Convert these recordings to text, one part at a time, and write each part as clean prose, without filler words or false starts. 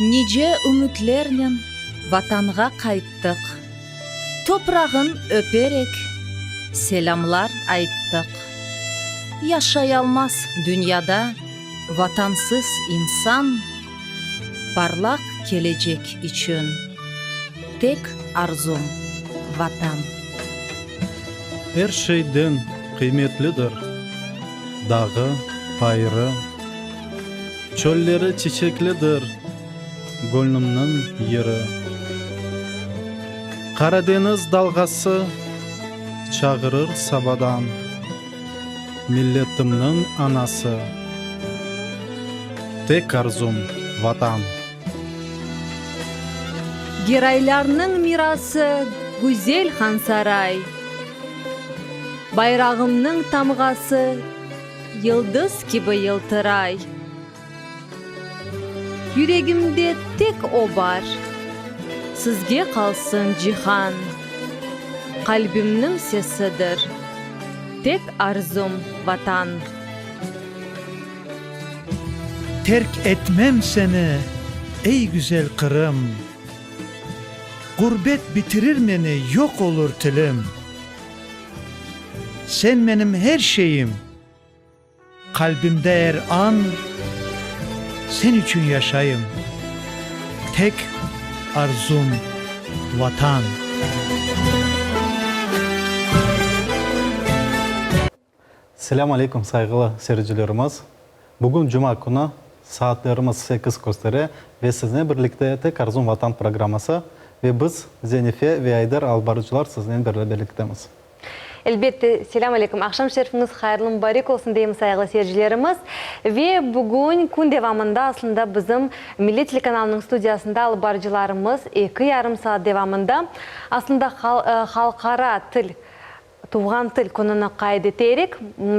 Nice ümütlernen Vatanğa qayttıq, Toprağın öperek, selâmlar ayttıq. Yaşayalmaz dünyada Vatansız insan, Parlaq kelecek içün tek arzum, Vatan. Er şeyden qıymetlidir dağı, bayırı. Çölleri çiçeklidir göñlümniñ yeri. Qaradeñiz dalğası çağırır sabadan, Milletimniñ anası, tek arzum, Vatan. Geraylarnıñ mirası güzel Hansaray, Bayrağımnıñ tamğası yıldız kibi yıltıray. Yüregimde tek o bar, sizge qalsın cihan, Qalbimniñ sesidir, tek arzum, Vatan. Terk etmem seni, ey güzel Qırım, Ğurbet bitirir meni, yoq olur tilim. Sen menim her şeyim, Qalbimde er an sen içün yaşayım, Tek arzum, Vatan. Selâm aleyküm, sayğılı seyircilerimiz! Bugün cuma künü, saatlerimiz sekiz köstere ve siznen birlikte Tek arzum Vatan programması ve biz, Zenife ve Ayder alıp barıcılar siznen birliktemiz. Elbette, selâm aleyküm, aqşam şerifiñiz hayırlı mubarek olsun deymiz, sayğılı seyircilerimiz. Ve bugün kün devamında aslında bizim Millet telekanalınıñ studiyasında alıp barıcılarımız eki yarım saat devamında aslında Halqara til, Tuvğan til kününi qayd eterek,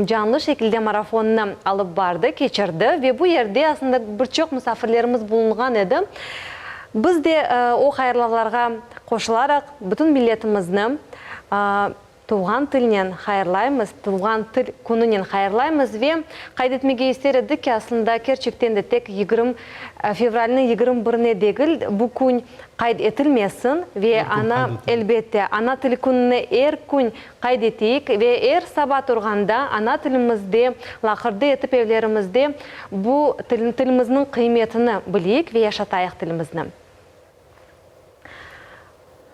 canlı şekilde marafonnı alıp bardı, keçirdi ve bu yerde aslında bir çoq musafirlerimiz bulunğan edi. Biz de o hayırlavlarğa qoşularaq bütün milletimizni Tuvğan tilnen hayırlaymız, Tuvğan til kününen hayırlaymız ve qayd etmege ister edik ki, aslında kerçekten de tek yigirmi fevralniñ yigirmi birine degil bu kün qayd etilmesin ve ana, elbette, ana til kününi er kün qayd eteyik ve er saba turğanda ana tilimizde laqırdı etip evlerimizde bu tilimizniñ qıymetini bileyik ve yaşatayıq tilimizni.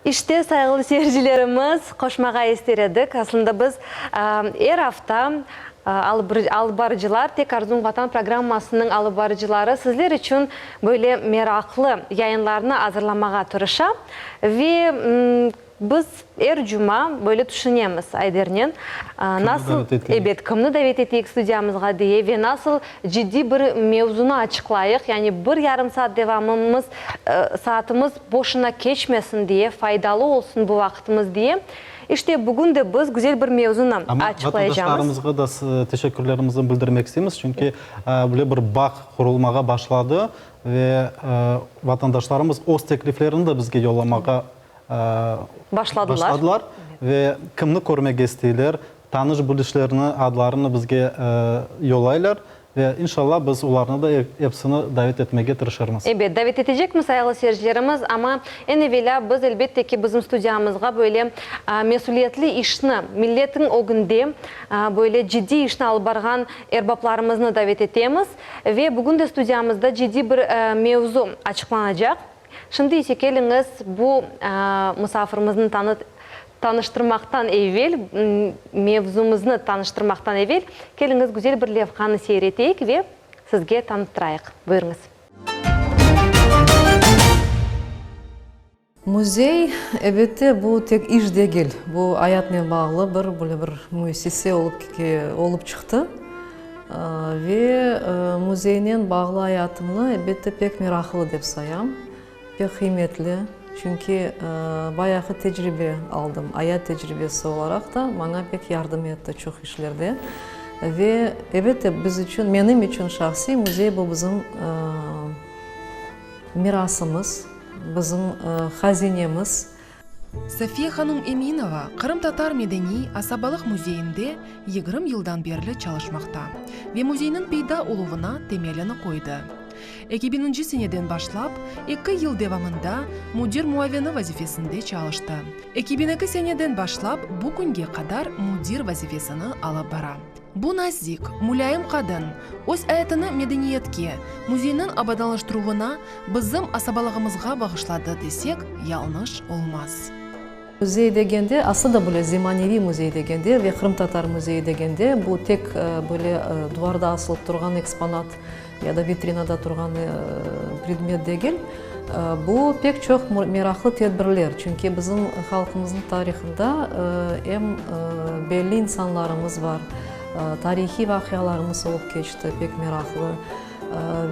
İşte, sayğılı seyircilerimiz, qoşmağa ister edik, aslında biz er afta alıp barıcılar, Tek arzum Vatan programmasınıñ alıp barıcıları sizler içün böyle meraqlı yayınlarnı azırlamağa tırışa ve Biz er cuma böyle tüşünemiz Aydernen, nasıl, ebet, kimni davet eteyik studiyamızğa diye ve nasıl ciddiy bir mevzunı açıqlayıq, yani bir yarım saat devamımız, saatımız boşuna keçmesin diye, faydalı olsun bu vaqıtımız diye. İşte, bugün de biz güzel bir mevzunı Amma açıqlayacamız. vatandaşlarımızğa da teşekkürlerimizni bildirmek isteymiz, çünki böyle bir bağ qurulmağa başladı ve vatandaşlarımız öz tekliflerini de bizge yollamağa Başladılar. Ve kimni körmege isteyler, tanış-bilişlerini, adlarını bizge yollaylar ve inşallah biz olarnı da episini davet etmege tırışırmız. Ebet, davet etecekmiz, sayğılı seyircilerimiz, amma eñ evelâ biz, elbette ki, bizim studiyamızğa böyle mesüliyetli işni, milletiñ ögünde böyle ciddiy işni alıp barğan erbaplarımıznı davet etemiz. Ve bugün de studiyamızda ciddiy bir mevzu açıqlanacaq. Şimdi ise keliñiz, bu musafirimizni tanıştırmaqtan evel, mevzumıznı tanıştırmaqtan evel, keliñiz, güzel bir levhanı seyir eteyik ve sizge tanıttırayıq. Buyurıñız. Müzey, elbette, bu tek iş degil, bu ayatnen bağlı bir, böyle bir müessise olıp olıp çıqtı. Ve müzeynen bağlı ayatımnı, elbette, pek meraqlı dep sayam, pek qıymetli, çünki bayağı tecribe aldım, ayat tecribesi olaraq da maña pek yardım etti çoq işlerde. Ve, elbette, biz içün, menim içün şahsiy müzey bu bizim mirasımız, bizim hazinemiz. Safiye hanum Eminova Qırımtatar medeniy asabalıq müzeyinde yigirmi yıldan berli çalışmaqta ve müzeyniñ peyda oluvına temelini qoydı. Eki biñinci seneden başlap, eki yıl devamında müdir muavini vazifesinde çalıştı. 2002 seneden başlap bu künge qadar müdir vazifesini alıp bara. Bu nazik, mulâyim qadın öz ayatını medeniyetke, müzeyniñ abadanlaştıruvına, bizim asabalığımızğa bağışladı desek, yañlış olmaz. Müzey degende, aslı da böyle zemaneviy müzey degende ve qırımtatar müzeyi degende, bu tek böyle duvarda asılıp turğan eksponat ya da vitrinada turğan predmet degil. Bu pek çoq meraqlı tedbirler, çünki bizim halqımıznıñ tarihında em belli insanlarımız bar, tarihiy vaqialarımız olıp keçti, pek meraqlı.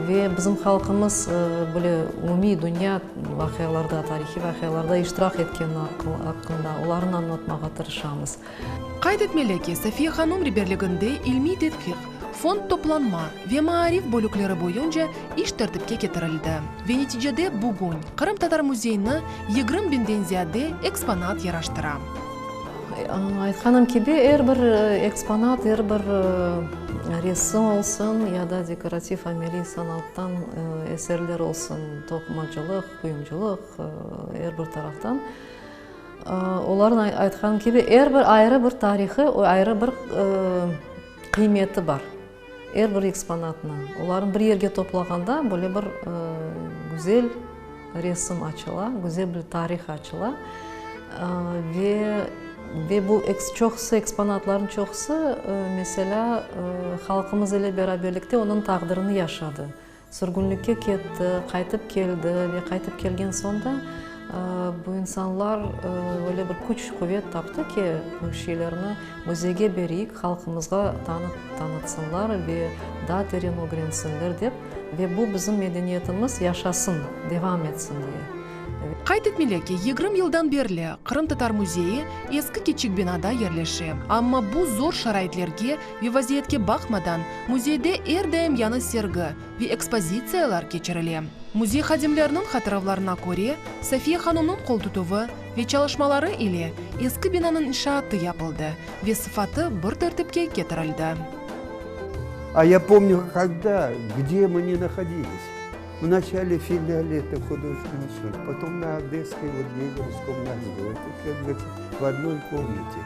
Ve bizim halqımız böyle umumiy dünya vaqialarda, tarihiy vaqialarda iştirak etkeni aqqında, olarnı añlatmağa tırışamız. Qayd etmeli ki, Safiye hanum reberliginde ilmiy tedqiq, fond toplanma ve maarif bölükleri boyunca iş tertipke ketirildi ve neticede bugün Qırımtatar müzeyini 20 biñden ziyade eksponat yaraştıra. Aytqanım kibi, er bir eksponat, er bir resim olsun ya da dekorativ-ameliy sanattan eserler olsun, toqumacılıq, quyumcılıq, er bir taraftan, olarnıñ, aytqanım kibi, er bir ayrı bir tarihı, ayrı bir qıymeti bar. Er bir eksponatnı, olarnı bir yerge toplağanda böyle bir güzel resim açıla, güzel bir tarih açıla. Ve ve bu çoqusı, eksponatlarnıñ çoqusı, meselâ, halqımız ile beraberlikte onıñ taqdirini yaşadı. Sürgünlikke ketti, qaytıp keldi ve qaytıp kelgen soñ da bu insanlar öyle bir küç, quvet taptı ki, bu şeylerni müzeyge bereyik, halqımızğa tanıtsınlar ve daa teren ögrensinler dep, ve bu bizim medeniyetimiz yaşasın, devam etsin diye. Qayd etmeli ki, 20 yıldan berli Qırımtatar müzeyi eski kiçik binada yerleşe. Amma bu zor şaraitlerge ve vaziyetke baqmadan, müzeyde er daim yañı sergi ve ekspozitsiyalar keçirile. Müzey hadimleriniñ hatıravlarına köre, Safiye hanımnıñ qoltutuvı ve çalışmaları ile eski binanıñ inşaatı yapıldı ve sıfatı bir tertipke ketirildi. A ya pomnю, kogda, gde mı ni nahodilись. V načale filiale это художественный институт, потом на Одесской, вот Гегелевском нас было, это, как говорится, в одной комнате.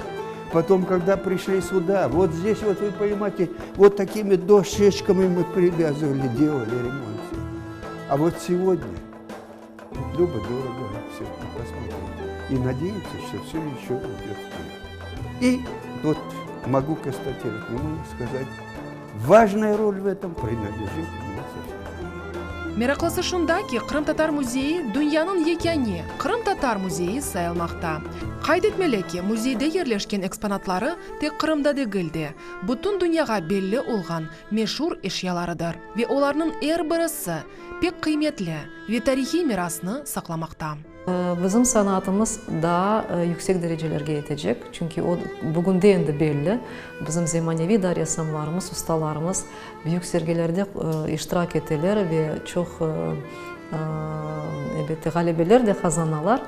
Потом, когда пришли сюда, вот здесь вот вы понимаете, вот такими дощечками мы привязывали, делали ремонт. А вот сегодня любо-дорого все посмотреть. И надеяться, что все еще идет вперед. И вот могу констатировать, не могу сказать, важная роль в этом принадлежит именно Софии. Meraqlısı şunda ki, Qırımtatar müzeyi dünyanıñ yekâne qırımtatar müzeyi sayılmaqta. Qayd etmeli ki, müzeyde yerleşken eksponatları tek Qırımda degil de, bütün dünyağa belli olğan meşur eşyalarıdır ve olarnıñ er birisi pek qıymetli ve tarihiy mirasnı saqlamaqta. Bizim sanatımız daa yüksek derecelerge yetecek, çünki o bugünde endi belli. Bizim zemaneviy da ressamlarımız, ustalarımız büyük sergilerde iştirak eteler ve çoq, elbette, ğalebeler de qazanalar.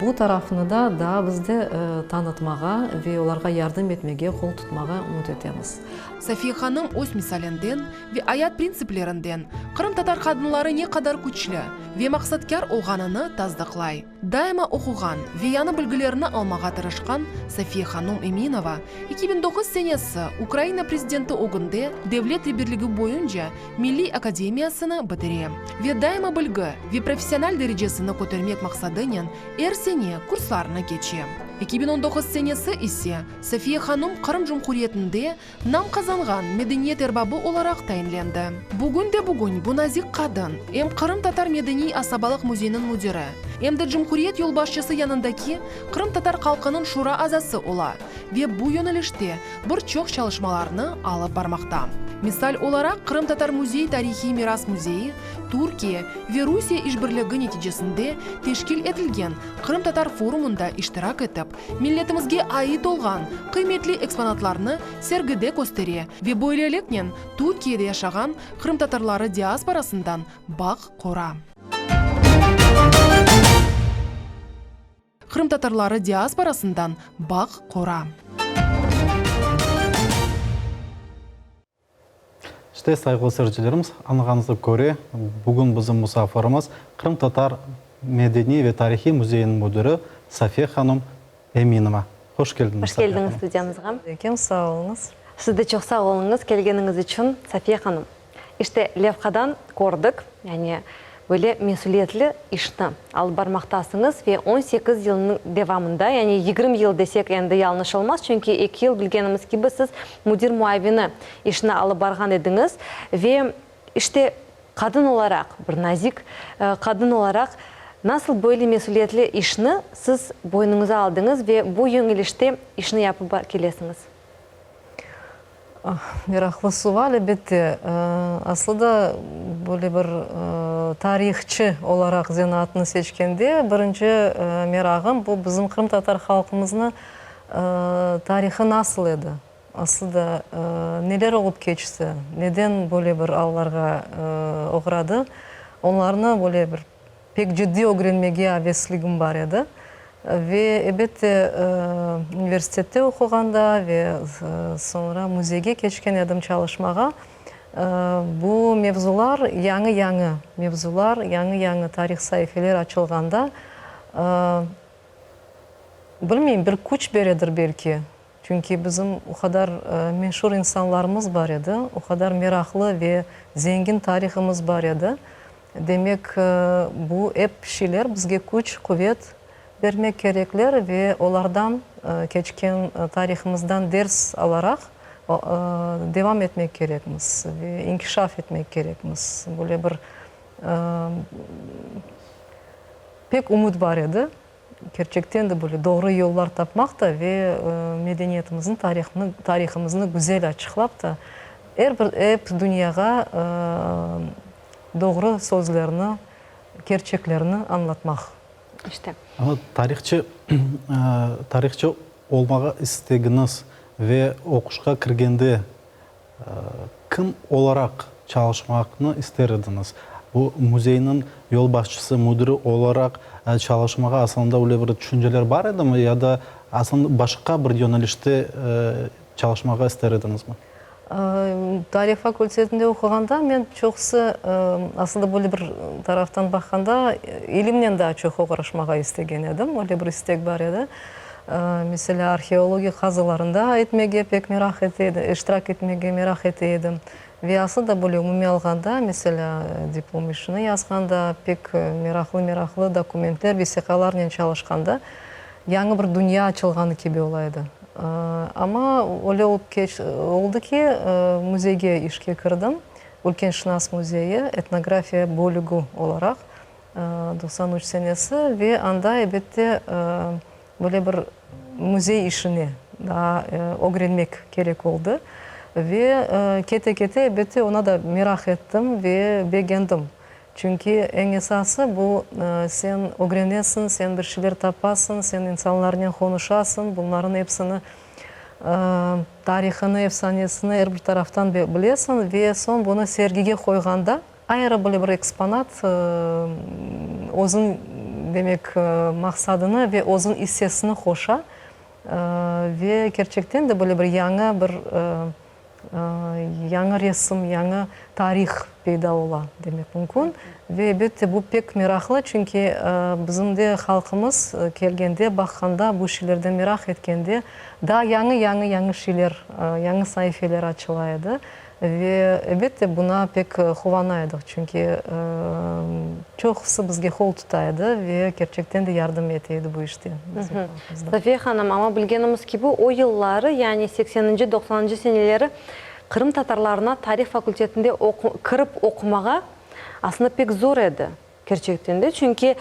Bu tarafını da daa biz de tanıtmağa ve olarğa yardım etmege, qol tutmağa ümüt etemiz. Safiye hanım öz misalinden ve ayat printsiplerinden qırımtatar qadınları ne qadar küçlü ve maqsatkâr olğanını tasdıqlay. Daima oquğan ve yañı bilgilerni almağa tırışqan Safiye hanum Eminova 2009 senesi Ukraina Prezidenti ögünde Devlet reberligi boyunca Milliy akademiyasını bitire ve daima bilgi ve professional derecesini kötermek maqsadınen er sene kurslarnı keçe. 2019 senesi ise Safiye hanum Qırım Cumhuriyetinde Nam qazanğan medeniyet erbabı olaraq tayinlendi. Bugün de bugün bu nazik qadın em Qırımtatar medeniy asabalıq müzeyiniñ müdiri, em de cumhuriyet yolbaşçısı yanındaki Qırımtatar halqınıñ şura azası ola ve bu yönelişte bir çoq çalışmalarnı alıp barmaqta. Misal olaraq, Qırımtatar müzey tarihiy miras müzeyi Türkiye ve Rusiye işbirligi neticesinde teşkil etilgen Qırımtatar forumında iştirak etip, Milletimizge ait olğan qıymetli eksponatlarnı sergide köstere ve böyleliknen Türkiyede yaşağan qırımtatarları diasporasından bağ qura. Qırımtatarları diasporasından bağ qura. İşte, sayğılı seyircilerimiz, añlağanıñızğa köre, bugün bizim musafirimiz Qırımtatar medeniy ve tarihiy müzeyiniñ müdiri Safiye hanım Eminova. Hoş keldiñiz, Hoş Safiye keldiñiz hanım. studiyamızğa. Aleyküm, sağ oluñız. Siz de çoq sağ oluñız kelgeniñiz içün, Safiye hanım. İşte, levhadan kördik, yani böyle mesüliyetli işni alıp barmaqtasıñız ve 18 yılnıñ devamında, yani 20 yıl desek endi yañlış olmaz, çünki eki yıl, bilgenimiz kibi, siz müdir muavini işini alıp barğan ediñiz ve, işte, qadın olaraq, bir nazik qadın olaraq, nasıl böyle mesüliyetli işni siz boynuñıza aldıñız ve bu yöñelişte işni yapıp kelesiñiz? Meraqlı sual, elbette. Aslı da, böyle bir tarihçı olaraq zenaatnı seçkende, birinci merağım bu bizim qırımtatar halqımıznı tarihı nasıl edi, aslı da neler olıp keçti, neden böyle bir allarğa oğradı, onlarnı böyle bir Pek ciddiy ögrenmege avesligim bar edi. Ve, ebette, universitette oquğanda ve soñra müzeyge keçken edim çalışmağa, bu mevzular, yañı-yañı mevzular, yañı-yañı tarih saifeler açılğanda, bilmeyim, bir küç beredir belki. Çünki bizim o qadar meşur insanlarımız bar edi, o qadar meraqlı ve zengin tarihımız bar edi. Demek, bu ep şeyler bizge küç, quvet bermek kerekler ve olardan, keçken tarihımızdan ders alaraq, devam etmek kerekmiz ve inkişaf etmek kerekmiz. Böyle bir pek ümüt bar edi. Kerçekten de böyle doğru yollar tapmaq da ve medeniyetimizni, tarihını, tarihımıznı güzel açıqlap da, er bir, ep dünyağa doğru sözlerni, kerçeklerni añlatmaq. İşte. Amma tarihçı, tarihçı olmağa istegiñiz ve oquşqa kirgende Kim olaraq çalışmaqnı ister ediñiz? Bu müzeyniñ yolbaşçısı, müdiri olaraq çalışmağa aslında öyle bir tüşünceler bar edimi ya da aslında başqa bir yönelişte çalışmağa ister ediñizmi? Tarih fakultetinde oquğanda men çoqusı, aslında böyle bir taraftan baqqanda, ilimnen daa çoq oğraşmağa istegen edim, öyle bir istek bar edi. Meselâ, arheologik qazılarında etmege pek meraq ete edim, iştirak etmege meraq ete edim. Ve aslı da böyle umumiy alğanda, meselâ, diplom işini yazğanda, pek meraqlı-meraqlı dokumentler, vesiqalarnen çalışqanda, yañı bir dünya açılğanı kibi ola edi. Amma öyle olıp keç, oldı ki, müzeyge işke kirdim, Ülkenşınas müzeyi, etnografiya bölügi olaraq. 93 senesi ve anda, elbette, böyle bir müzey işini daa ögrenmek kerek oldı. Ve kete-kete, elbette, ona da meraq ettim ve begendim. Çünki eñ esası bu, sen ögrenesiñ, sen bir şeyler tapasıñ, sen insanlarnen qonuşasıñ, bunların epsini, tarihını, efsanesini er bir taraftan bilesiñ ve soñ bunı sergige qoyğanda, Ayrı böyle bir eksponat özüñ, demek, maqsadını ve özüñ issesini qoşa ve kerçekten de böyle bir yañı bir yañı resim, yañı tarih peyda ola, demek mümkün. Ve, elbette, bu pek meraqlı, çünki bizim de halqımız kelgende, baqqanda, bu şeylerden meraq etkende, daa yañı-yañı-yañı şeyler, yañı saifeler açıla edi. Ve, elbette, buna pek quvana edik, çünki çoqusı bizge qol tuta edi ve kerçekten de yardım ete edi bu işte bizim halqımızda. Safiye hanım, amma bilgenimiz kibi, o yılları, yani sekseninci, doqsanıncı seneleri qırım tatarlarına tarih fakultetinde kirip oqumağa aslında pek zor edi, kerçekten de, çünki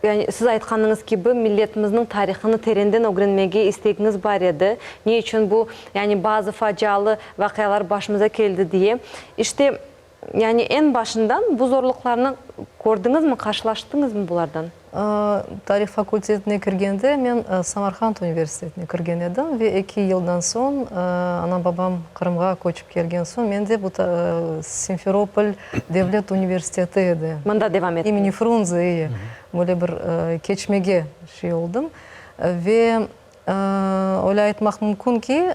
Yani, siz aytqanıñız kibi, milletimizniñ tarihını terenden ögrenmege istegiñiz bar edi. Ne içün bu, yani bazı facialı vaqialar başımıza keldi diye. İşte, yani eñ başından bu zorluqlarnı kördiñizmi, qarşılaştıñızmı bulardan? Tarih fakultetine kirgende men Samarqand universitetine kirgen edim ve eki yıldan soñ anam-babam Qırımğa köçip kelgen soñ men de bu Simferopol devlet universiteti edi. Mında devam ettiñiz. İmeni Frunze, böyle bir keçmege şey oldım. Ve. Öyle aytmaq mümkün ki,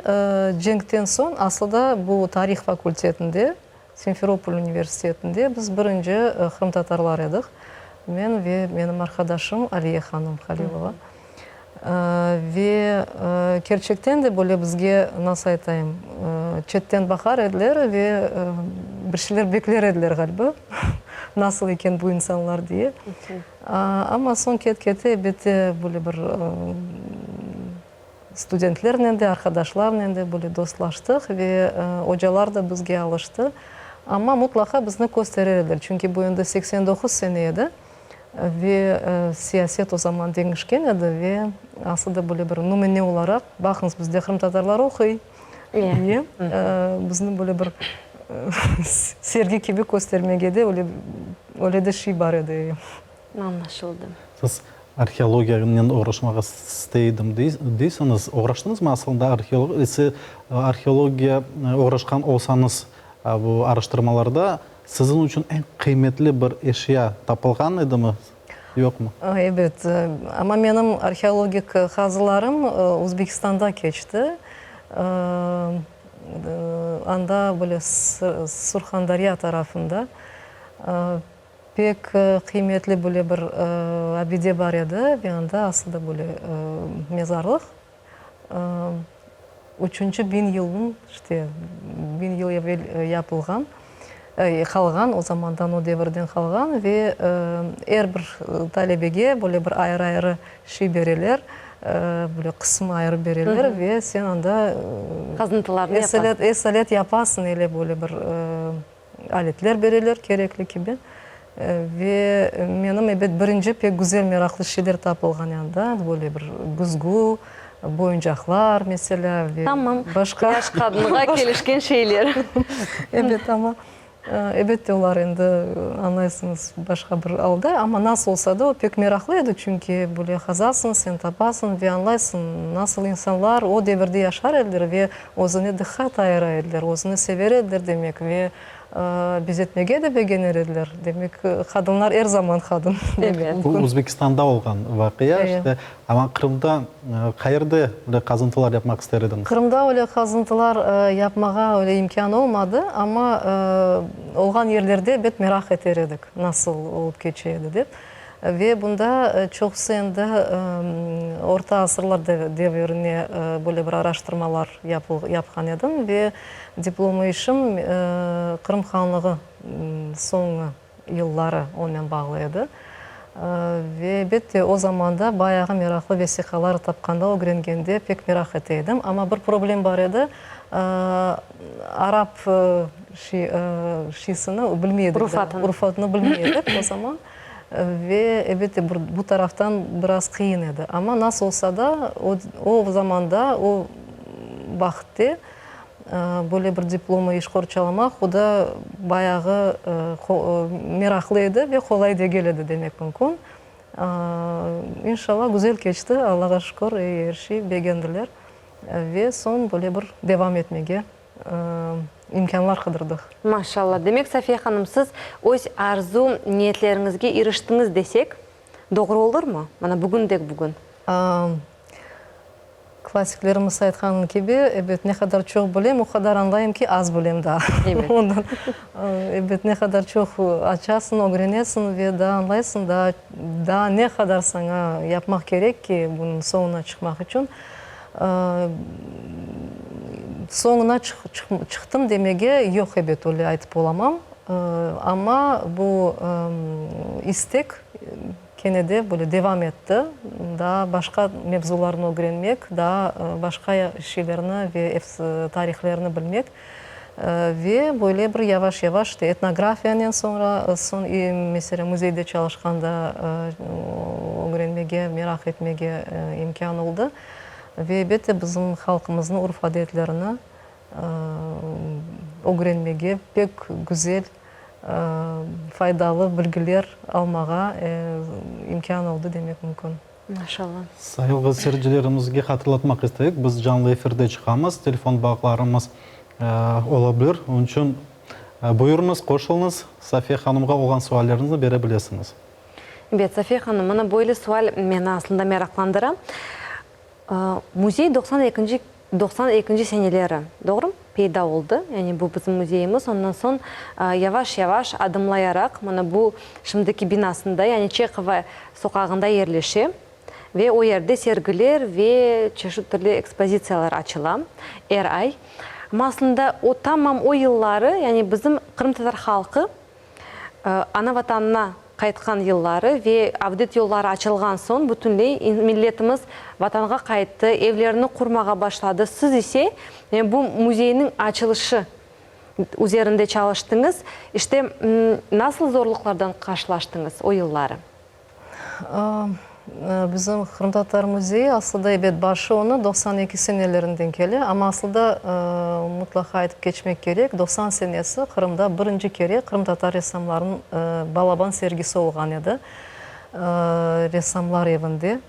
cenkten soñ aslı da bu tarih fakultetinde, Simferopol universitetinde biz birinci qırımtatarlar edik, men ve menim arqadaşım Aliye hanım Halilova. Ve kerçekten de böyle bizge, nasıl aytayım, çetten baqar ediler ve bir şeyler bekler ediler ğaliba, nasıl eken bu insanlar diye. Amma soñ ket-kete, elbette, böyle bir studentlernen de, arqadaşlarnen de böyle dostlaştıq ve ocalar da bizge alıştı. Amma mutlaqa bizni kösterer ediler, çünki bu endi 89 sene edi ve siyaset o zaman deñişken edi ve aslı da böyle bir nümüne olaraq, baqıñız, bizde qırımtatarlar oquy diye, bizni böyle bir sergi kibi köstermege de öyle Öyle de şey bar edi. Añlaşıldı. Siz arheologiyanen oğraşmağa isteydim deysiñiz. Oğraştıñızmı aslında arheologiya oğraşqan olsañız bu araştırmalarda siziñ içün eñ qıymetli bir eşya tapılğan edimi, yoqmı? Ebet. Amma menim arheologik qazılarım Özbekistanda keçti. Anda böyle Surhandarya tarafında pek qıymetli böyle bir abide bar edi ve anda aslında böyle mezarlıq. Üçünci biñ yılnıñ, işte, biñ yıl evel yapılğan, qalğan, o zamandan, o devirden qalğan ve er bir talebege böyle bir ayrı-ayrı şey bereler, böyle qısım ayırıp bereler ve sen anda Qazıntılarnı yapasıñ. Esalet yapasıñ, ele böyle bir aletler bereler kerekli kibi. Ve menim, ebet, birinci pek güzel, meraqlı şeyler tapılğan anda, böyle bir güzgü, boyuncaqlar, meselâ, ve Tamam, başqa. Yaş qadınğa kelişken şeyler. Ebet, amma Ebette, olar endi, añlaysıñız, başqa bir alda, amma nasıl olsa da, o pek meraqlı edi, çünki böyle qazasıñ, sen tapasıñ ve añlaysıñ, nasıl insanlar o devirde yaşar ediler ve özüne diqqat ayıra ediler, özüni sever ediler, demek, ve bezetmege de begener ediler. Demek, qadınlar er zaman qadın, demek mümkün. Bu Özbekistanda olğan vaqia, işte, Amma Qırımda qayerde öyle qazıntılar yapmaq ister ediñiz? Qırımda öyle qazıntılar yapmağa öyle imkân olmadı, amma olğan yerlerde ebet meraq eter edik, nasıl olıp keçe edi dep. Ve bunda çoqusı endi orta asırlar devirine böyle bir araştırmalar yapqan edim ve diplom işim Qırım Hanlığı soñu yılları onen bağlı edi. Ve, elbette, o zamanda bayağı meraqlı vesiqalar tapqanda, ögrengende pek meraq ete edim. Amma bir problem bar edi, arap şiysini bilmey edik. Urufatını. Urufatını bilmey edik o zaman. Ve, elbette, bu taraftan biraz qıyın edi. Amma nasıl olsa da, o zamanda, o vaqıtte Böyle bir diploma iş qorçalamaq, o da bayağı meraqlı edi ve qolay degil edi demek mümkün. İnşallah, güzel keçti, Allağa şükür, er şey begendiler ve soñ böyle bir devam etmege imkânlar qıdırdıq. Maşallah. Demek, Safiye hanım, siz öz arzu niyetleriñizge iriştiñiz desek, doğru olurmı? Mana bugündek bugün. Klassiklerimiz aytqanı kibi, ebet, ne qadar çoq bilem, o qadar añlayım ki, az bilem daa. Ondan, ebet, ne qadar çoq açasıñ, ögrenesiñ ve daa añlaysıñ, daa, daa ne qadar saña yapmaq kerek ki, bunıñ soñuna çıqmaq içün. Soñuna çıqtım demege, yoq, ebet, öyle aytıp olamam. Amma bu istek Kene de böyle devam etti, daa başqa mevzularnı ögrenmek, daa başqa şeylerni ve tarihlerni bilmek ve böyle bir yavaş-yavaş işte etnografiyanen soñra, soñ, meselâ, müzeyde çalışqanda ögrenmege, meraq etmege imkân oldı. Ve elbette bizim halqımıznıñ urf-adetlerini ögrenmege pek güzel faydalı bilgiler almağa imkân oldı demek mümkün. Maşallah. Sayılğı seyircilerimizge hatırlatmaq isteyik, biz canlı efirde çıqamız, telefon bağlarımız ola bilir, onıñ içün buyurıñız, qoşulıñız, Safiye hanımğa olğan sualleriñizni bere bilesiñiz. Ebet, Safiye hanım, mına böyle sual meni aslında meraqlandıra. Müzey 92 92-nci seneleri, doğrumı, peyda oldı, yani bu bizim müzeyimiz, ondan soñ yavaş-yavaş adımlayaraq mına bu şimdiki binasında, yani Çehova soqağında yerleşe ve o yerde sergiler ve çeşit türlü ekspozitsiyalar açıla er ay. Amma aslında o tamam o yılları, yani bizim qırımtatar halqı Ana-Vatanına qaytqan yılları ve avdet yolları açılğan soñ bütünley milletimiz Vatanğa qayttı, evlerini qurmağa başladı. Siz ise bu müzeyniñ açılışı üzerinde çalıştıñız. İşte, nasıl zorluqlardan qarşılaştıñız o yılları? Bizim Qırımtatar müzeyi aslıda, ebet, başı onı 92 senelerinden kele, amma aslıda mutlaqa aytıp keçmek kerek, 90 senesi Qırımda birinci kere qırımtatar ressamlarınıñ balaban sergisi olğan edi, Ressamlar evinde.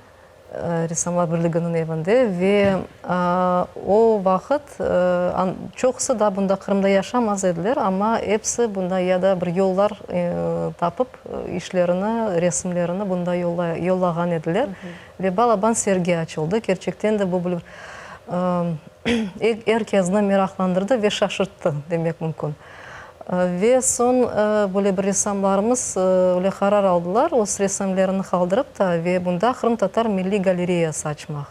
Ressamlar birliginiñ evinde ve o vaqıt çoqusı da bunda Qırımda yaşamaz ediler, amma episi bunda ya da bir yollar tapıp işlerini, resimlerini bunda yollağan ediler ve balaban sergi açıldı. Kerçekten de bu bir er kezni meraqlandırdı ve şaşırttı demek mümkün. Ve soñ böyle bir ressamlarımız öyle qarar aldılar, öz resimlerini qaldırıp da ve bunda Qırımtatar milliy galereyası açmaq.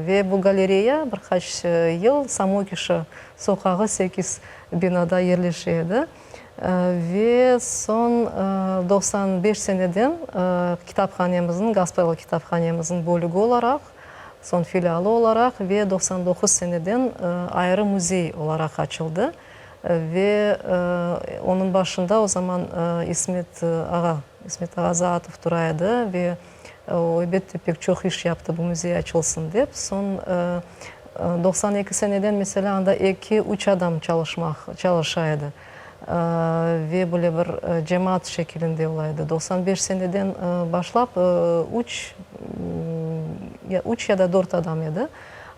Ve bu galereya bir qaç yıl Samokişa soqağı 8 binada yerleşe edi. Ve soñ 95 seneden kitaphanemizniñ, Gasperalı kitaphanemizniñ bölügi olaraq, soñ filialı olaraq ve 99 seneden ayrı müzey olaraq açıldı. Ve onıñ başında o zaman İsmet ağa, İsmet ağa Zaatov tura edi ve o, elbette, pek çoq iş yaptı bu müzey açılsın dep. Soñ 92 seneden, meselâ, anda eki, üç adam çalışmaq, çalışa edi ve böyle bir cemaat şekilinde ola edi. 95 seneden başlap üç, üç ya da dört adam edi.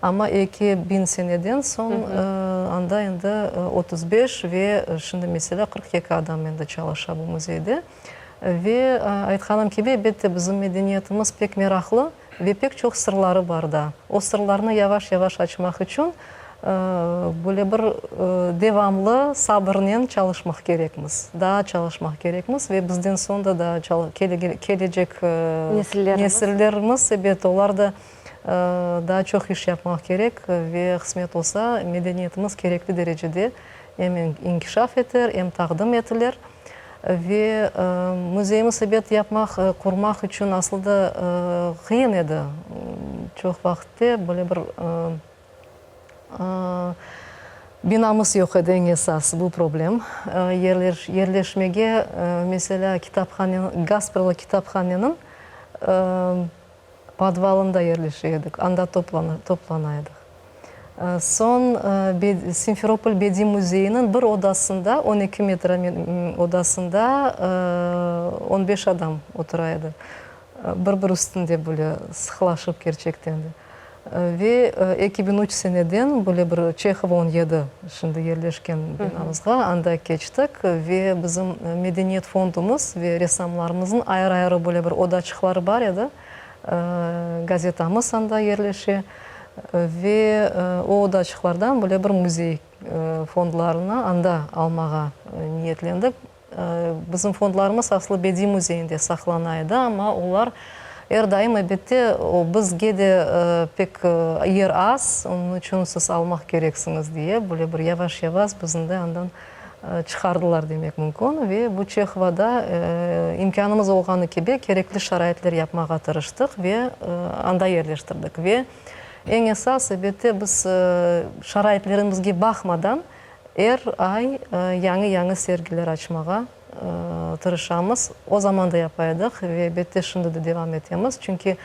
Amma 2000 seneden soñ anda endi 35 ve şimdi, meselâ, 42 adam endi çalışa bu müzeyde. Ve aytqanım kibi, elbette, bizim medeniyetimiz pek meraqlı ve pek çoq sırları bar da. O sırlarnı yavaş-yavaş açmaq içün böyle bir devamlı sabırnen çalışmaq kerekmiz, daa çalışmaq kerekmiz ve bizden soñ da daa kelecek nesillerimiz, ebet, olar da Daa çoq iş yapmaq kerek ve qısmet olsa, medeniyetimiz kerekli derecede em inkişaf eter, em taqdim etilir. Ve müzeyimiz, ebet, yapmaq, qurmaq içün aslı da qıyın edi. Çoq vaqıtte böyle bir binamız yoq edi, eñ esas bu problem. Yerleşmege, meselâ, kitaphane, Gaspralı kitaphaneniñ Podvalında yerleşe edik, anda toplana edik. Soñ Simferopol bediy müzeyiniñ bir odasında, on eki metre odasında on beş adam otura edi. Bir-bir üstünde böyle sıqlaşıp kerçekten de. Ve 2003 seneden böyle bir Çehova 17 şimdi yerleşken binamızğa anda keçtik ve bizim medeniyet fondumız ve ressamlarımıznıñ ayrı-ayrı böyle bir odaçıqları bar edi. Gazetamız anda yerleşe ve o odaçıqlardan böyle bir müzey fondlarını anda almağa niyetlendik. Bizim fondlarımız aslı Bediy müzeyinde saqlana edi, amma olar er daim, elbette, bizge de pek yer az, onıñ içün siz almaq kereksiñiz diye, böyle bir yavaş-yavaş bizni de andan çıqardılar demek mümkün. Ve bu Çehovada imkânımız olğanı kibi kerekli şaraitler yapmağa tırıştıq ve anda yerleştirdik. Ve eñ esas, elbette, biz şaraitlerimizge baqmadan, Er ay yañı-yañı sergiler açmağa tırışamız. O zaman da yapa edik ve elbette şimdi de devam etemiz. Çünki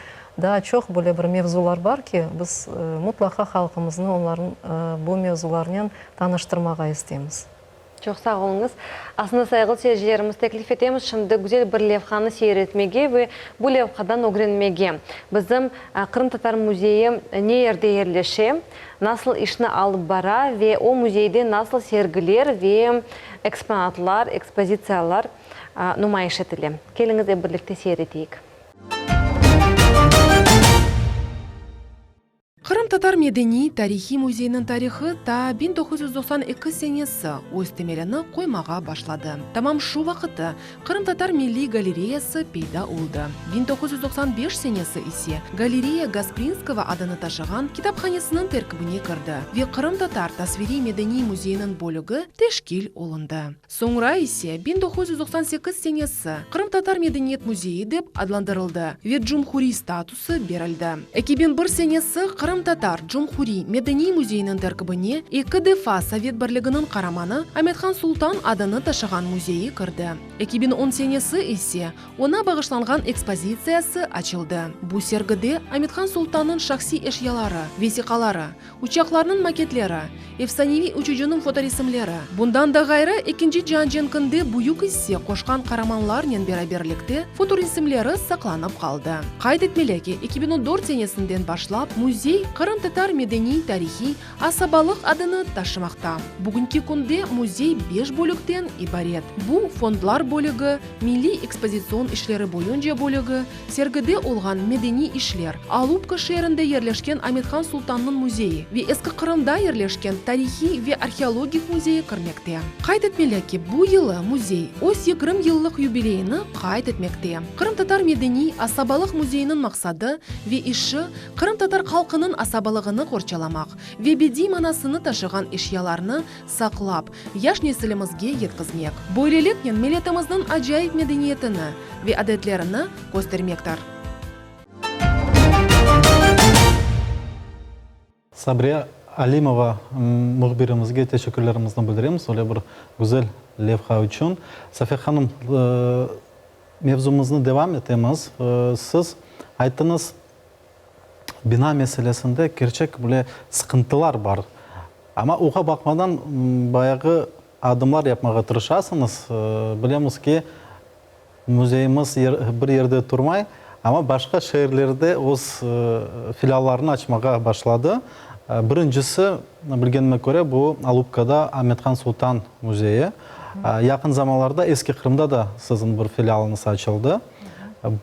daa çoq böyle bir mevzular bar ki, biz mutlaqa halqımıznı onların bu mevzularnen tanıştırmağa isteymiz. Çoq sağ oluñız. Aslında, sayğılı seyircilerimiz, teklif etemiz şimdi güzel bir levhanı seyir etmege ve bu levhadan ögrenmege. Bizim Qırımtatar müzeyi ne yerde yerleşe, nasıl işni alıp bara ve o müzeyde nasıl sergiler ve eksponatlar, ekspozitsiyalar numayış etile. Keliñiz, ep birlikte seyir eteyik. Qırımtatar medeniy, tarihiy müzeyiniñ tarihı ta 1992 senesi öz temelini qoymağa başladı. Tamam şu vaqıtı Qırımtatar milliy galereyası peyda oldı. 1995 senesi ise galereya Gasprinskogo adını taşığan kitaphanesiniñ terkibine kirdi ve Qırımtatar tasviriy medeniy müzeyiniñ bölügi teşkil olundı. Soñra ise 1998 senesi Qırımtatar medeniyet müzeyi dep adlandırıldı ve cumhuriy statusı berildi. 2001 senesi Qırımtatar cumhuriy medeniy müzeyiniñ terkibine eki defa Sovet Birliginiñ Qaramanı Amethan Sultan adını taşığan müzeyi kirdi. 2010 senesi ise oña bağışlanğan ekspozitsiyası açıldı. Bu sergide Amethan Sultannıñ şahsiy eşyaları, vesiqaları, Uçaqlarnıñ maketleri, efsaneviy uçucınıñ fotoresimleri, bundan da ğayrı, Ekinci cian cenkinde büyük isse qoşqan qaramanlarnen beraberlikte fotoresimleri saqlanıp qaldı. Qayd etmeli ki, 2004 senesinden başlap müzey Qırımtatar medeniy-tarihiy asabalıq adını taşımaqta. Bugünki künde müzey beş bölükten ibaret. Bu, fondlar bölügi, milliy ekspozitsion işleri boyunca bölügi, Sergide olğan medeniy işler, Alupka şeerinde yerleşken Amethan Sultannıñ müzeyi ve Eski Qırımda yerleşken tarihiy ve arheologik müzeyi kirmekte. Qayd etmeli ki, bu yılı müzey öz yigirmi yıllıq yubileyini qayd etmekte. Qırımtatar medeniy asabalıq müzeyiniñ maqsadı ve işi, qırımtatar halqınıñ asabalığını qorçalamaq ve bediy manasını taşığan eşyalarnı saqlap, yaş nesilimizge yetkizmek, böyleliknen milletimizniñ acayip medeniyetini ve adetlerini köstermektir. Sabriye Alimova mühbirimizge teşekkürlerimizni bildiremiz öyle bir güzel levha içün. Safiye hanım, mevzumıznı devam etemiz. Siz ayttıñız, bina meselesinde kerçek böyle sıqıntılar bar. Amma oğa baqmadan bayağı adımlar yapmağa tırışasıñız. Bilemiz ki, müzeyimiz bir yerde turmay, amma başqa şeerlerde öz filiallarını açmağa başladı. Birincisi, bilgenime köre, bu Alupkada Amethan Sultan müzeyi. Yaqın zamanlarda Eski Qırımda da siziñ bir filialıñız açıldı.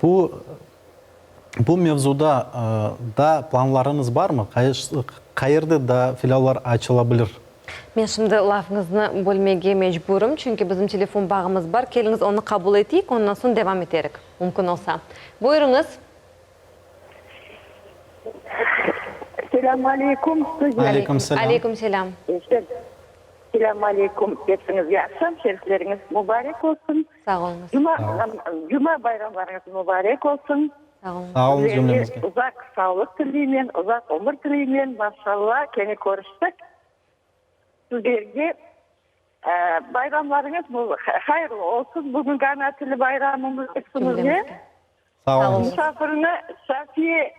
Bu Bu mevzuda daa planlarıñız barmı? Qayerde daa filiallar açıla bilir? Men şimdi lafıñıznı bölmege mecburım, çünki bizim telefon bağımız bar. Keliñiz, onı qabul eteyik, ondan soñ devam eterik, mümkün olsa. Buyurıñız. Selâm aleyküm, studiya. Aleyküm selâm. Aleyküm selâm. Selâm aleyküm, hepsiñizge aqşam şerifleriñiz mubarek olsun. Sağ oluñız. Cuma, cuma bayramlarıñız mubarek olsun. Sağ oluñız. Sağ oluñız cümlemizge. Sizlerge uzaq sağlıq tileymen, uzaq ömür tileymen. Maşallah, kene körüştik. Sizlerge bayramlarıñız hayırlı olsun. Bugünki ana tili bayramımız hepsimizge. Sağ oluñız. Musafirni Safiye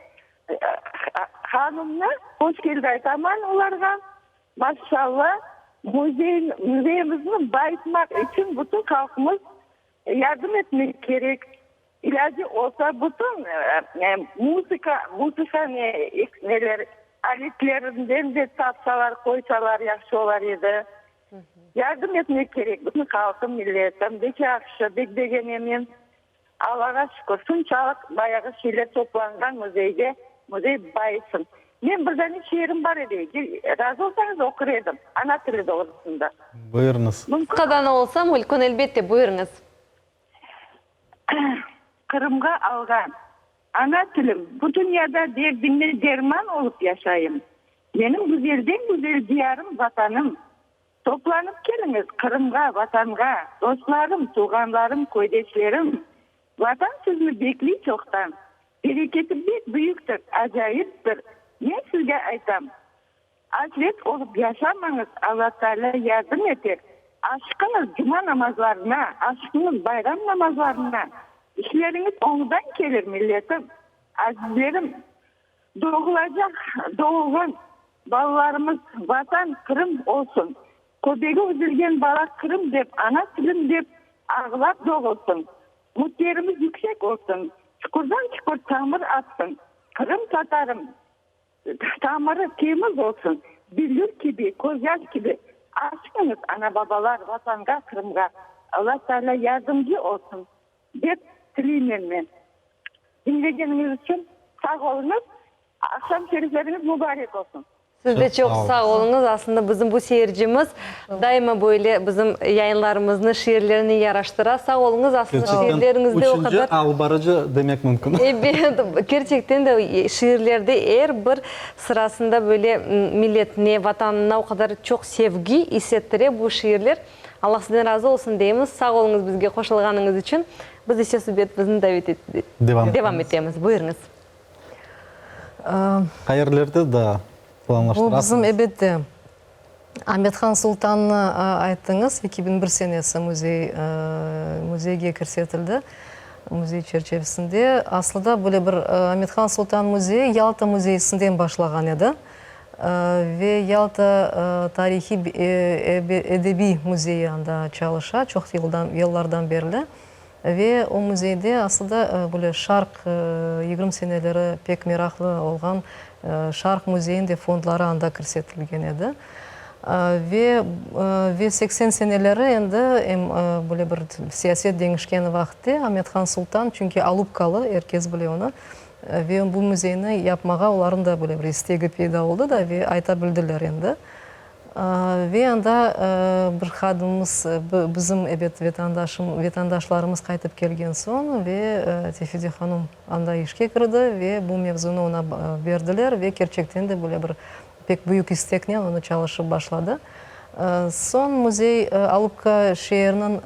hanımnı hoş keldi aytaman olarğa. Maşallah, müzey, müzeyimizni bayıtmaq içün bütün halqımız yardım etmek kerek. İlâcı olsa, bütün muzıka, muzıka neler, aletlerinden de tapsalar, qoysalar yahşı olar edi. Yardım etmek kerek bütün halqım, milletim. Bek yahşı, bek begenem men. Allağa şükür, şunçalıq bayağı şeyler toplanğan müzeyde, müzey bayısın. Men bir dane şiirim bar edi, eger razı olsañız oqur edim, ana tili doğrusında. Buyurıñız. Mümkün. Qısqadan olsa mülkün, elbette, buyurıñız. Qırımğa alğan ana tilim, bu dünyada derdime derman olıp yaşayım. Menim güzelden-güzel diyarım, Vatanım. Toplanıp keliñiz Qırımğa, Vatanğa, dostlarım, tuvğanlarım, köydeşlerim. Vatan sizni bekliy çoqtan. Bereketi bek büyüktir, acayiptir. Men sizge aytam, asret olıp yaşamañız, Alla Taalâ yardım eter. Aşıqıñız cuma namazlarına, aşıqıñız bayram namazlarına. İşleriñiz oñdan kelir, milletim, azizlerim. Doğulacaq, doğulğan balalarımız Vatan, Qırım olsun. Köbegi üzülgen bala Qırım dep, ana tilim dep ağlap doğulsın. Mutlerimiz yüksek olsun, çuqurdan çuqur tamır atsın. Qırım tatarım tamırı temiz olsun, billur kibi, közyaş kibi. Aşqıñız ana-babalar Vatanğa, Qırımğa. Alla Teala yardımcı olsun. Dep tileymen men. Diñlegeniñiz içün sağ oluñız. Aqşam şerifleriñiz mubarek olsun. Siz de çoq sağ oluñız. Aslında bizim bu seyircimiz daima böyle bizim yayınlarımıznı şiirlerinen yaraştıra. Sağ oluñız. Aslında şiirleriñizde o qadar. Üçünci alıp barıcı demek mümkün. Ebet, kerçekten de şiirlerde er bir sırasında böyle milletine, Vatanına o qadar çoq sevgi is ettire bu şiirler. Allah sizden razı olsun deymiz. Sağ oluñız bizge qoşulğanıñız içün. Biz ise subetimizni devam etemiz. Buyurıñız. Qayerlerde daa planlaştırasıñız? Bu bizim, ebette, Amet-Han Sultannı ayttıñız, 2001 senesi müzey müzeyge kirsetildi, müzey çerçevisinde. Aslıda böyle bir Amet-Han Sultan müzeyi Yalta müzeyisinden başlağan edi ve Yalta tarihiy edebiy müzeyi anda çalışa çoq yıllardan berli. Ve o müzeyde aslı da böyle şarq 20 seneleri pek meraqlı olğan Şarq müzeyin de fondları anda kirsetilgen edi. Ve ve 80 seneleri endi em böyle bir siyaset deñişkeni vaqıtte Amet-Han Sultan, çünki Alupkalı, er kes bile onı, ve bu müzeyni yapmağa olarnıñ da böyle bir istegi peyda oldı da ve ayta bildiler endi. Ve anda bir hadimimiz, bizim, ebet, vetandaşım, vetandaşlarımız qaytıp kelgen soñ ve Tefide hanım anda işke kirdi ve bu mevzunı oña berdiler ve kerçekten de böyle bir pek büyük isteknen onı çalışıp başladı. Soñ müzey Alupka şeeriniñ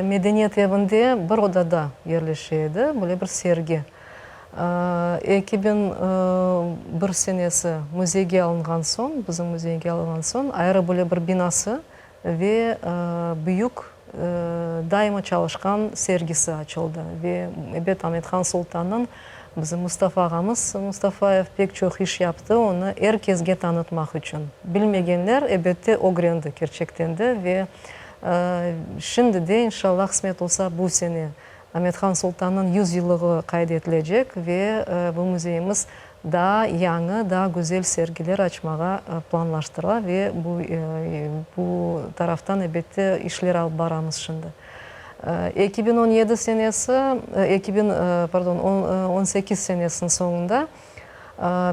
Medeniyet evinde bir odada yerleşe edi, böyle bir sergi. 2001 senesi müzeyge alınğan soñ, bizim müzeyge alınğan soñ, ayrı böyle bir binası ve büyük, daima çalışqan sergisi açıldı. Ve, ebet, Amet-Han Sultannıñ, bizim Mustafa ağamız Mustafayev pek çoq iş yaptı, onı er kesge tanıtmaq içün. Bilmegenler, ebette, ögrendi kerçekten de ve Şimdi de, inşallah, qısmet olsa, bu sene Amet-Han Sultannıñ 100 yıllığı qayd etilecek ve bu müzeyimiz daa yañı, daa güzel sergiler açmağa planlaştıra ve bu bu taraftan, elbette, işler alıp baramız şimdi. 2017 senesi, 2000, pardon, 18 senesiniñ soñunda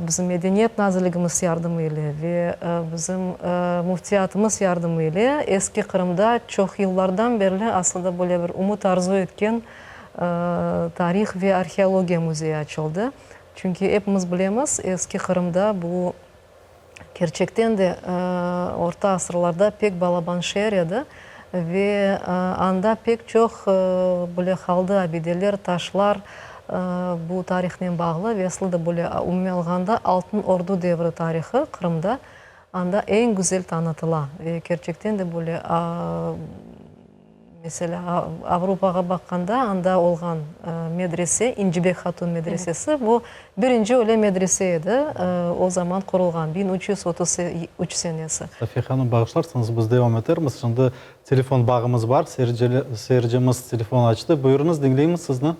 Bizim Medeniyet nazirligimiz yardımı ile ve bizim Müftiyatımız yardımı ile Eski Qırımda çoq yıllardan berli aslında böyle bir ümüt arzu etken tarih ve arheologiya müzeyi açıldı. Çünki epimiz bilemiz, Eski Qırımda bu Kerçekten de, orta asırlarda pek balaban şeer edi ve anda pek çoq böyle haldı abideler, taşlar bu tarihnen bağlı ve aslı da böyle umumiy alğanda Altın Ordu devri tarihı Qırımda anda eñ güzel tanıtıla ve kerçekten de böyle Meselâ, Avropağa baqqanda, anda olğan medrese, İncibek Hatun medresesi, bu birinci öyle medrese edi, o zaman qurulğan, 1333 senesi. Safiye hanım, bağışlarsıñız, biz devam etermiz. Şimdi telefon bağımız bar, seyircimiz telefon açtı. Buyurıñız, diñleymiz sizni.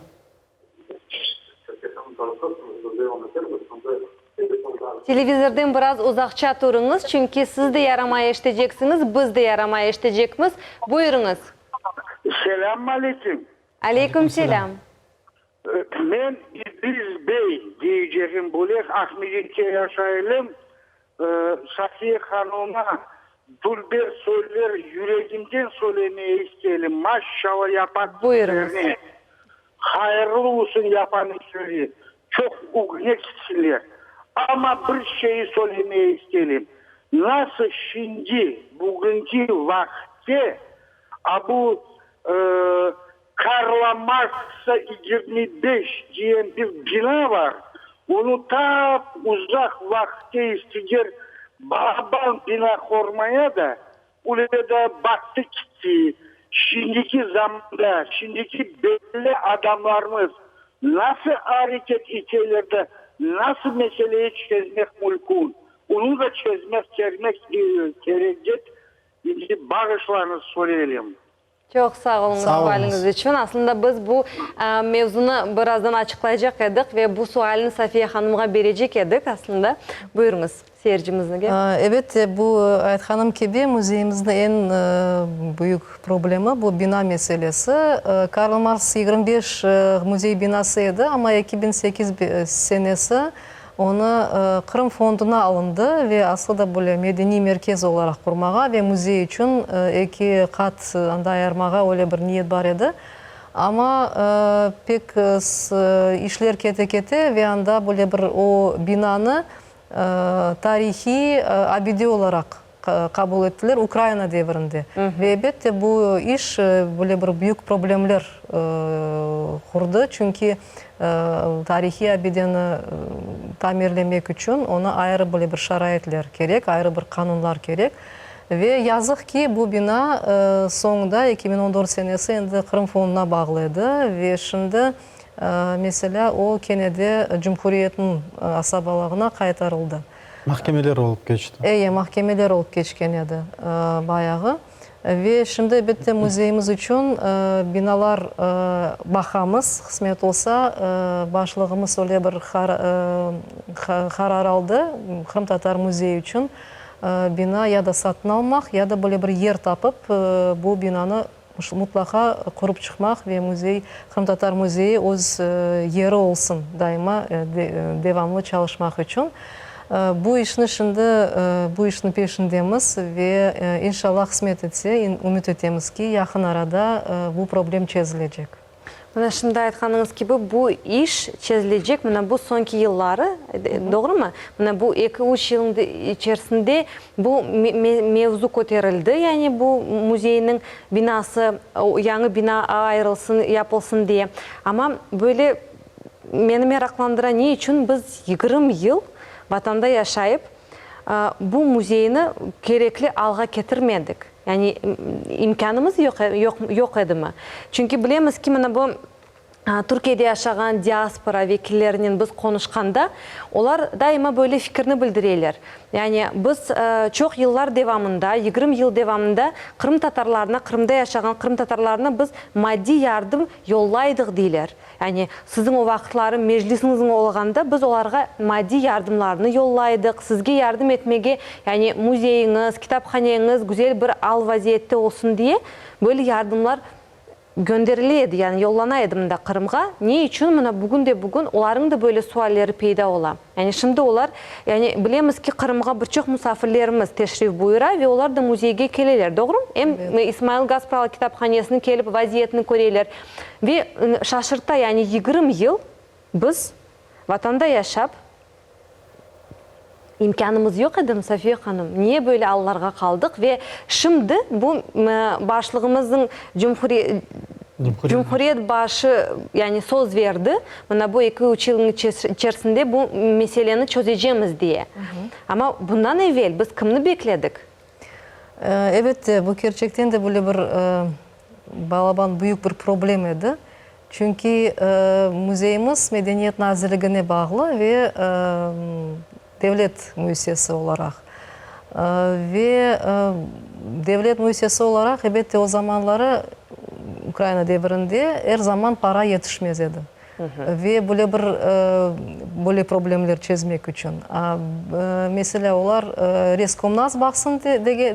Televizorden biraz uzaqça turıñız, çünki siz de yaramay eşiteceksiñiz, biz de yaramay eşitecekmiz. Buyurıñız. Selâm aleyküm. Aleyküm selâm. Men İdris bey deycegim, Bölek Aqmescitte yaşayılım. Safiye hanıma dülber sözler yüregimden söylemeye istelim. Maşşala yapan işlerine. Hayırlı olsun yapan işleri. Çoq ögne kitsinler. Amma bir şeyi söylemeye istelim. Nasıl şimdi, bugünki vaqıtte a bu Karla Marksa 25 diyen bir bina bar, onı tap uzaq vaqıtte istiger balaban bina qormaya da, öyle de battı kitti. Şimdiki zamanda, şimdiki belli adamlarımız nasıl areket iteler de, nasıl meseleyi çezmek mülkün, onı da çezmek kermek kerek dep, şimdi bağışlañız soraylım. Çoq sağ oluñız sualiñiz içün. Aslında biz bu mevzunı birazdan açıqlaycaq edik ve bu sualni Safiye hanımğa berecek edik aslında. Buyurıñız, seyircimizge. Elbette, bu, aytqanım kibi, müzeyimizniñ eñ büyük problemi bu bina meselesi. Karl Marks 25 müzey binası edi, amma 2008 senesi Onı Qırım fonduna alındı ve aslı da böyle medeniy merkez olaraq qurmağa ve müzey içün eki qat anda ayırmağa öyle bir niyet bar edi. Amma pek işler kete-kete ve anda böyle bir o binanı tarihiy abide olaraq qabul ettiler Ukraina devrinde. Ve elbette bu iş böyle bir büyük problemler qurdı, çünki tarihiy abideni tamirlemek içün ona ayrı böyle bir şaraitler kerek, ayrı bir qanunlar kerek. Ve yazıq ki, bu bina soñunda, 2014 senesi, endi Qırım fonduna bağlı edi ve şimdi, meselâ, o kene de cumhuriyetniñ asabalığına qaytarıldı. Mahkemeler olıp keçti. Eye, mahkemeler olıp keçken edi bayağı. Ve şimdi, elbette, müzeyimiz içün binalar baqamız, qısmet olsa, başlığımız öyle bir qarar aldı, Qırımtatar müzeyi içün bina ya da satın almaq, ya da böyle bir yer tapıp, bu binanı Mutlaqa qurıp çıqmaq ve müzey, Qırımtatar müzeyi öz yeri olsun daima devamlı çalışmaq içün. Bu işni şimdi, bu işniñ peşindemiz ve inşallah qısmet etse, ümüt etemiz ki, yaqın arada bu problem çezilecek. Mına şimdi aytqanıñız kibi, bu iş çezilecek, mına bu soñki yılları, doğrumı? Mına bu eki-üç yılnıñ içerisinde bu mevzu köterildi, yani bu müzeyniñ binası, yañı bina ayırılsın, yapılsın diye. Amma böyle meni meraqlandıra, ne içün biz 20 yıl Vatanda yaşayıp, bu müzeyni kerekli alğa ketirmedik? Yani imkânımız yoq, yoq edimi? Çünki bilemiz ki, mına bu Türkiyede yaşağan diaspora vekillerinen biz qonuşqanda, olar daima böyle fikirni bildireler. Yani biz çoq yıllar devamında, 20 yıl devamında qırımtatarlarına, Qırımda yaşağan qırımtatarlarına biz maddiy yardım yollaydıq, deyler. Yani siziñ o vaqıtları Meclisiñizniñ olğanda biz olarğa maddiy yardımlarnı yollaydıq, sizge yardım etmege, yani müzeyiñiz, kitaphaneñiz güzel bir al-vaziyette olsun diye böyle yardımlar gönderile edi, yani yollana edi mında Qırımğa. Ne içün mına bugün de bugün olarıñ da böyle sualleri peyda ola? Yani şimdi olar, yani bilemiz ki, Qırımğa bir çoq musafirlerimiz teşrif buyura ve olar da müzeyge keleler, doğrumı? Em İsmail Gaspralı kitaphanesine kelip vaziyetni köreler. Ve şaşırta, yani 20 yıl biz Vatanda yaşap, imkânımız yoq edimi, Safiye hanım? Niye böyle allarğa qaldıq? Ve şimdi bu başlığımıznıñ cumhuri Cumhuriyet başı, yani söz berdi, mına bu eki-üç yılnıñ içerisinde bu meseleni çözecemiz diye. Amma bundan evel biz kimni bekledik? Elbette, bu kerçekten de böyle bir balaban, büyük bir problem edi. Çünki müzeyimiz Medeniyet nazirligine bağlı ve devlet müessisesi olaraq. Ve devlet müessisesi olaraq, elbette, o zamanları, Ukraina devrinde er zaman para yetişmez edi. Ve böyle bir böyle problemler çezmek içün. Meselâ, olar Reskomnats baqsın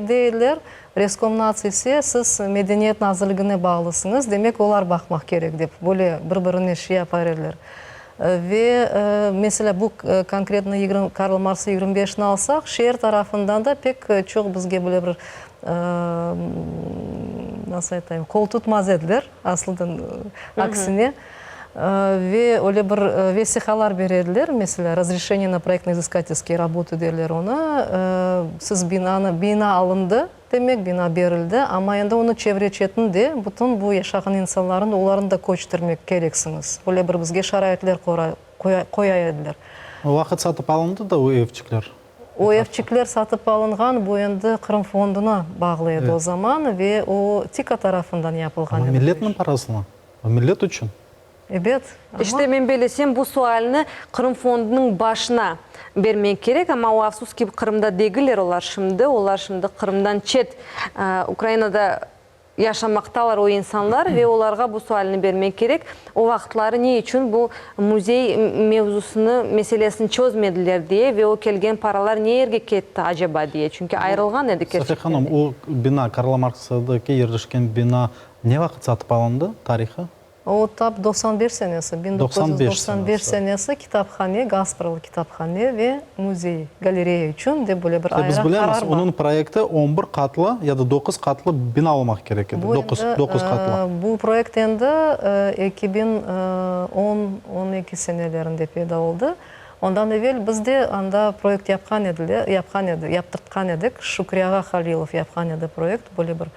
deyler, Reskomnats ise siz Medeniyet nazirligine bağlısıñız, demek olar baqmaq kerek dep böyle bir-birine şey yapar ediler. Ve, meselâ, bu konkretno Karla Marksa 25-ni alsaq, şeer tarafından da pek çoq bizge böyle bir, nasıl aytayım, qol tutmaz ediler, aslında aksine. Ve öyle bir vesiqalar bere ediler, meselâ, razreşeniye na proyektno-izıskatelskiye rabotı derler onı, siz binanı, bina alındı, Demek, bina berildi, amma endi onı çevre-çetni de, bütün bu yaşağan insanlarnı da, olarnı da köçtirmek kereksiñiz. Öyle bir bizge şaraitler qoya ediler. O vaqıt satıp alındı da o evçikler? O evçikler satıp alınğan, bu endi Qırım fonduna bağlı edi o zaman ve o TİKA tarafından yapılğan edi. Amma milletniñ parasına, o millet içün. Ebet, amma. İşte, men bellesem, bu sualni Qırım fondunıñ başına bermek kerek, amma o, afsus ki, Qırımda degiller olar şimdi, olar şimdi Qırımdan çet, Ukrainada. Yaşamaqtalar o insanlar ve olarğa bu sualni bermek kerek, o vaqıtları ne içün bu müzey mevzusını, meselesini çözmediler diye ve o kelgen paralar ne yerge ketti acaba diye, çünki ayırılğan edi Safiye kerçekten hanım, de. o bina, Karla Marksdaki yerleşken bina ne vaqıt satıp alındı, tarihı? O tap 95 senesi, 1995 senesi kitaphane, Gaspralı kitaphane ve müzey, galereya içün dep böyle bir İşte biz ayrı bilemiz, qarar bar. onıñ proyekti on bir qatlı ya da doquz qatlı bina olmaq kerek edi, Bu doquz, endi, doquz qatlı. bu proyekt endi 2010, on eki senelerinde peyda oldı. Ondan evel biz de anda proyekt yapqan ediler, yapqan edi, yaptırtqan edik. Şükri ağa Halilov yapqan edi proyekt, böyle bir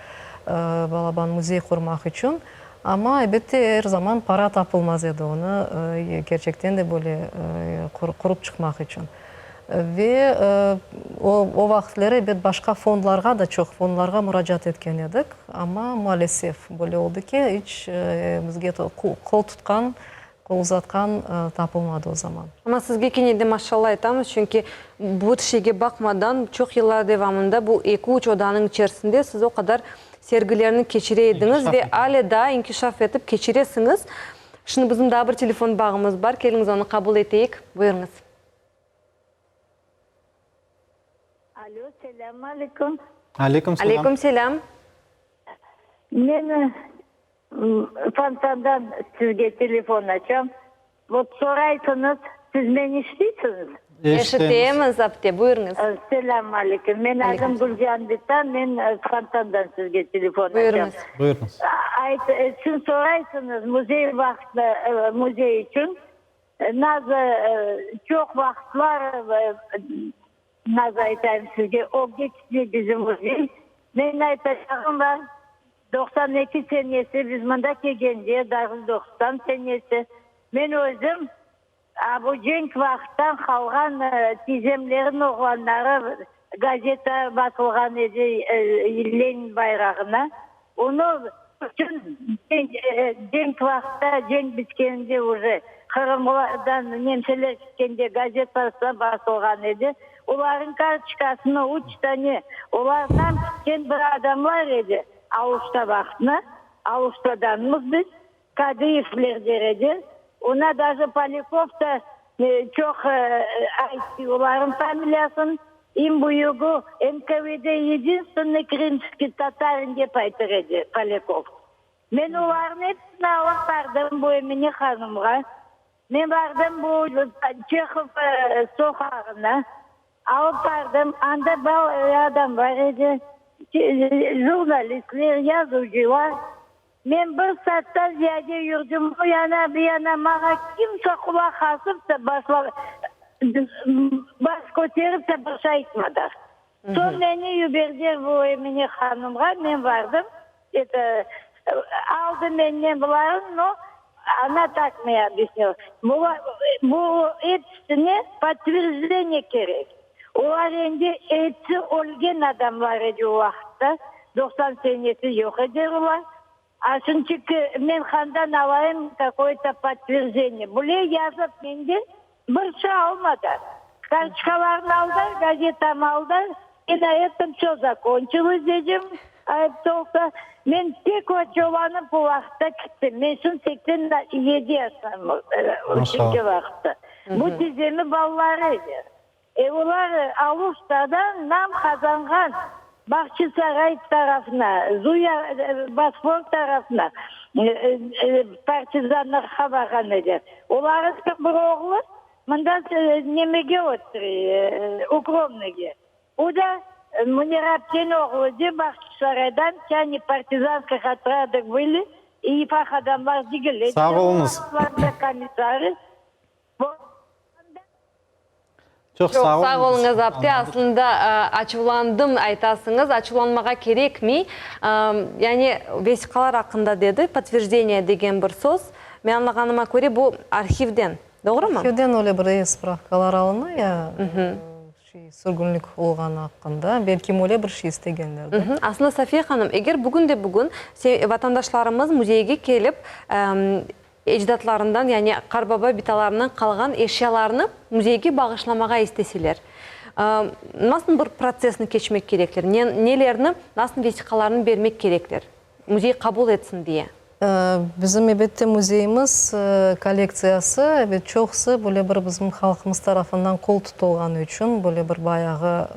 balaban müzey qurmaq içün. Amma, elbette, er zaman para tapılmaz edi onı kerçekten de böyle qurıp çıqmaq içün. Ve o vaqıtları, ebet, başqa fondlarğa da, çoq fondlarğa muracaat etken edik, amma, maalesef, böyle oldı ki, iç bizge qol tutqan, qol uzatqan tapılmadı o zaman. Amma sizge kene de maşallah aytamız, çünki bu şeyge baqmadan, çoq yıllar devamında bu eki-üç odanıñ içerisinde siz o qadar sergilerni keçire ediñiz ve ale daa inkişaf etip keçiresiñiz. Şimdi bizim daa bir telefon bağımız bar, keliñiz onı qabul eteyik. Buyurıñız. Alo, selâm aleyküm. Aleyküm selâm. Aleyküm selâm. Men Fontandan sizge telefon açam. Vot soraysıñız, siz meni eşitesiñiz? Eşitemiz, apte, buyurıñız. Selâm aleyküm. Men adım Gülcan Bitan, men Fontandan sizge telefon açam. Buyurıñız. Buyurıñız. Ayt, siz soraysıñız müzey vaqtı, müzey içün. Nazı çoq vaqıtlar, nazı aytayım sizge, ögge ketmey bizim müzey. Men aytacağım bar, 92 senesi biz mında kelgende, dağ 90 senesi, men özüm a bu cenk vaqıttan qalğan tizemlerin oğlanları gazeta basılğan edi Lenin bayrağına, onı bütün cenk vaqıtta, cenk bitkeninde uje Qırımdan nemseler ketkende gazetası basılğan edi, olarnıñ kartoçkasını üç tane olardan ketken bir adamlar edi Aluşta vaqtına, Aluştadanmız biz, Kadıyevler der edi, ona daje Polâkov da çoq ayttı olarnıñ familiyasını, eñ büyügi NKVD yedinstvenniy krımskiy tatarin dep aytır edi Polâkov. Men olarnıñ episini alıp bardım bu Emine hanımğa. Men bardım bu Çehov soqağına, alıp bardım, anda bayağı adam bar edi, jurnalistler, yazıcılar. Men bir saattan ziyade yürdim o yana, bu yana, maña kimse qulaq asıp da baş köterip de bir şey aytmadı. Soñ meni yiberdiler bu Emine hanımğa, men bardım, eto, aldı menden bularnı, no, ona tak mne obъяснила, bu episine podtverjdeniye kerek, olar endi episi ölgen adamlar edi o vaqıtta, 90 senesi yoq edi olar, a şunçiki men handan alayım kakoy-to podtverjdeniye, bile yazıp menden Bir şey almadı. Kartoçkalarnı aldı, gazetamı aldı. I na etom vse zakonçilos, dedim, ayıptı olsa. Men pek açuvlanıp o vaqıtta kettim. Men şimdi 87 yaşındayım, şimdiki vaqıtta. Bu tizemniñ balaları edi. E olar Aluştadan nam qazanğan Bağçasaray tarafına, Zuya, Bosfor tarafına partizanlarğa barğan edi. Olarnıñ bir oğlu mında nemege oturuy, Ukromnıge. O da Münir apteniñ oğlu de Bağçasaraydan, yani partizanskih otrâdах были, ufaq adamlar degil. Sağ oluñız. Komissarı. Çoq Çoq sağ sağ oluñız. oluñız, apte. Aslında, açuvlandım aytasıñız, açuvlanmağa kerekmey. Yani, vesiqalar aqqında dedi, podtverjdeniye degen bir söz. Men añlağanıma köre, bu arhivden, doğrumı? Arhivden öyle bir spravkalar alına ya, şey, sürgünlik olğanı aqqında, belki öyle bir şey istegenlerdir. Aslında, Safiye hanım, eger bugün de bugün vatandaşlarımız müzeyge kelip, Ecdatlarından, yani qarbaba bitalarından qalğan eşyalarnı müzeyge bağışlamağa isteseler, nasıl bir protsessni keçmek kerekler, nelerni, nasıl vesiqalarnı bermek kerekler? Müzey qabul etsin diye. Bizim, ebette, müzeyimiz kollektsiyası, ebet, çoqusı böyle bir bizim halqımız tarafından qol tutulğanı içün böyle bir bayağı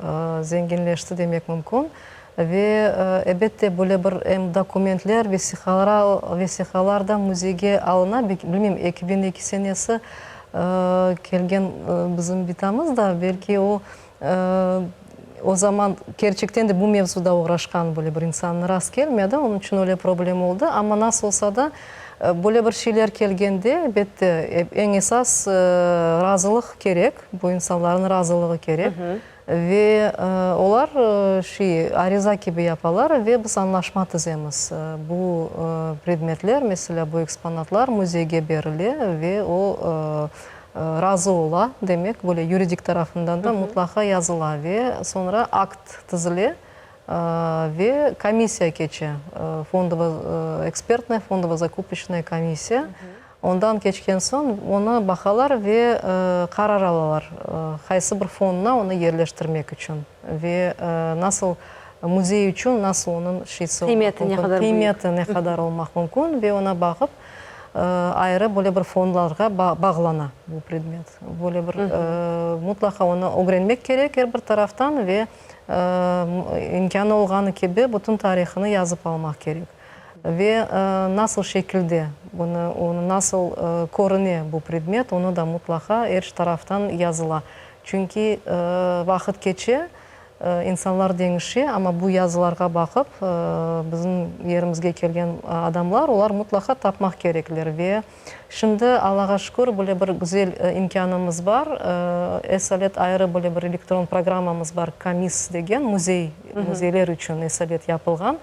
zenginleşti demek mümkün. Ve, ebette, böyle bir em dokumentler, vesiqalar da müzeyge alına. Bilmeyim, 2002 senesi kelgen bizim bitamız da, belki o, O zaman kerçekten de bu mevzuda oğraşqan böyle bir insannı rast kelmedi, onıñ içün öyle problem oldı. Amma nasıl olsa da, böyle bir şeyler kelgende, elbette, eñ esas razılıq kerek, bu insanlarnıñ razılığı kerek. Ve olar şey, ariza kibi yapalar ve biz añlaşma tizemiz. Bu predmetler, meselâ, bu eksponatlar müzeyge berile ve o, Razı ola, demek, böyle yuridik tarafından da mutlaqa yazıla ve soñra akt tizile ve komissiya keçe, ekspertnaya fondovo-zakupoçnaya komissiya. Ondan keçken soñ onı baqalar ve qarar alalar, qaysı bir fonduna onı yerleştirmek içün ve nasıl müzey içün nasıl onıñ şeysi qıymeti ne qadar olmaq mümkün ve ona baqıp Ayrı böyle bir fondlarğa bağlana bu predmet. Böyle bir mutlaqa onı ögrenmek kerek er bir taraftan ve imkânı olğanı kibi bütün tarihını yazıp almaq kerek. Ve nasıl şekilde bunı, onı nasıl körüne bu predmet, onı da mutlaqa er taraftan yazıla. Çünki vaqıt keçe, İnsanlar deñişe, amma bu yazılarğa baqıp, bizim yerimizge kelgen adamlar, olar mutlaqa tapmaq kerekler. Ve şimdi, Allağa şükür, böyle bir güzel imkânımız bar, Esalet ayrı böyle bir elektron programmamız bar, Kamis degen, müzey, müzeyler içün Esalet yapılğan.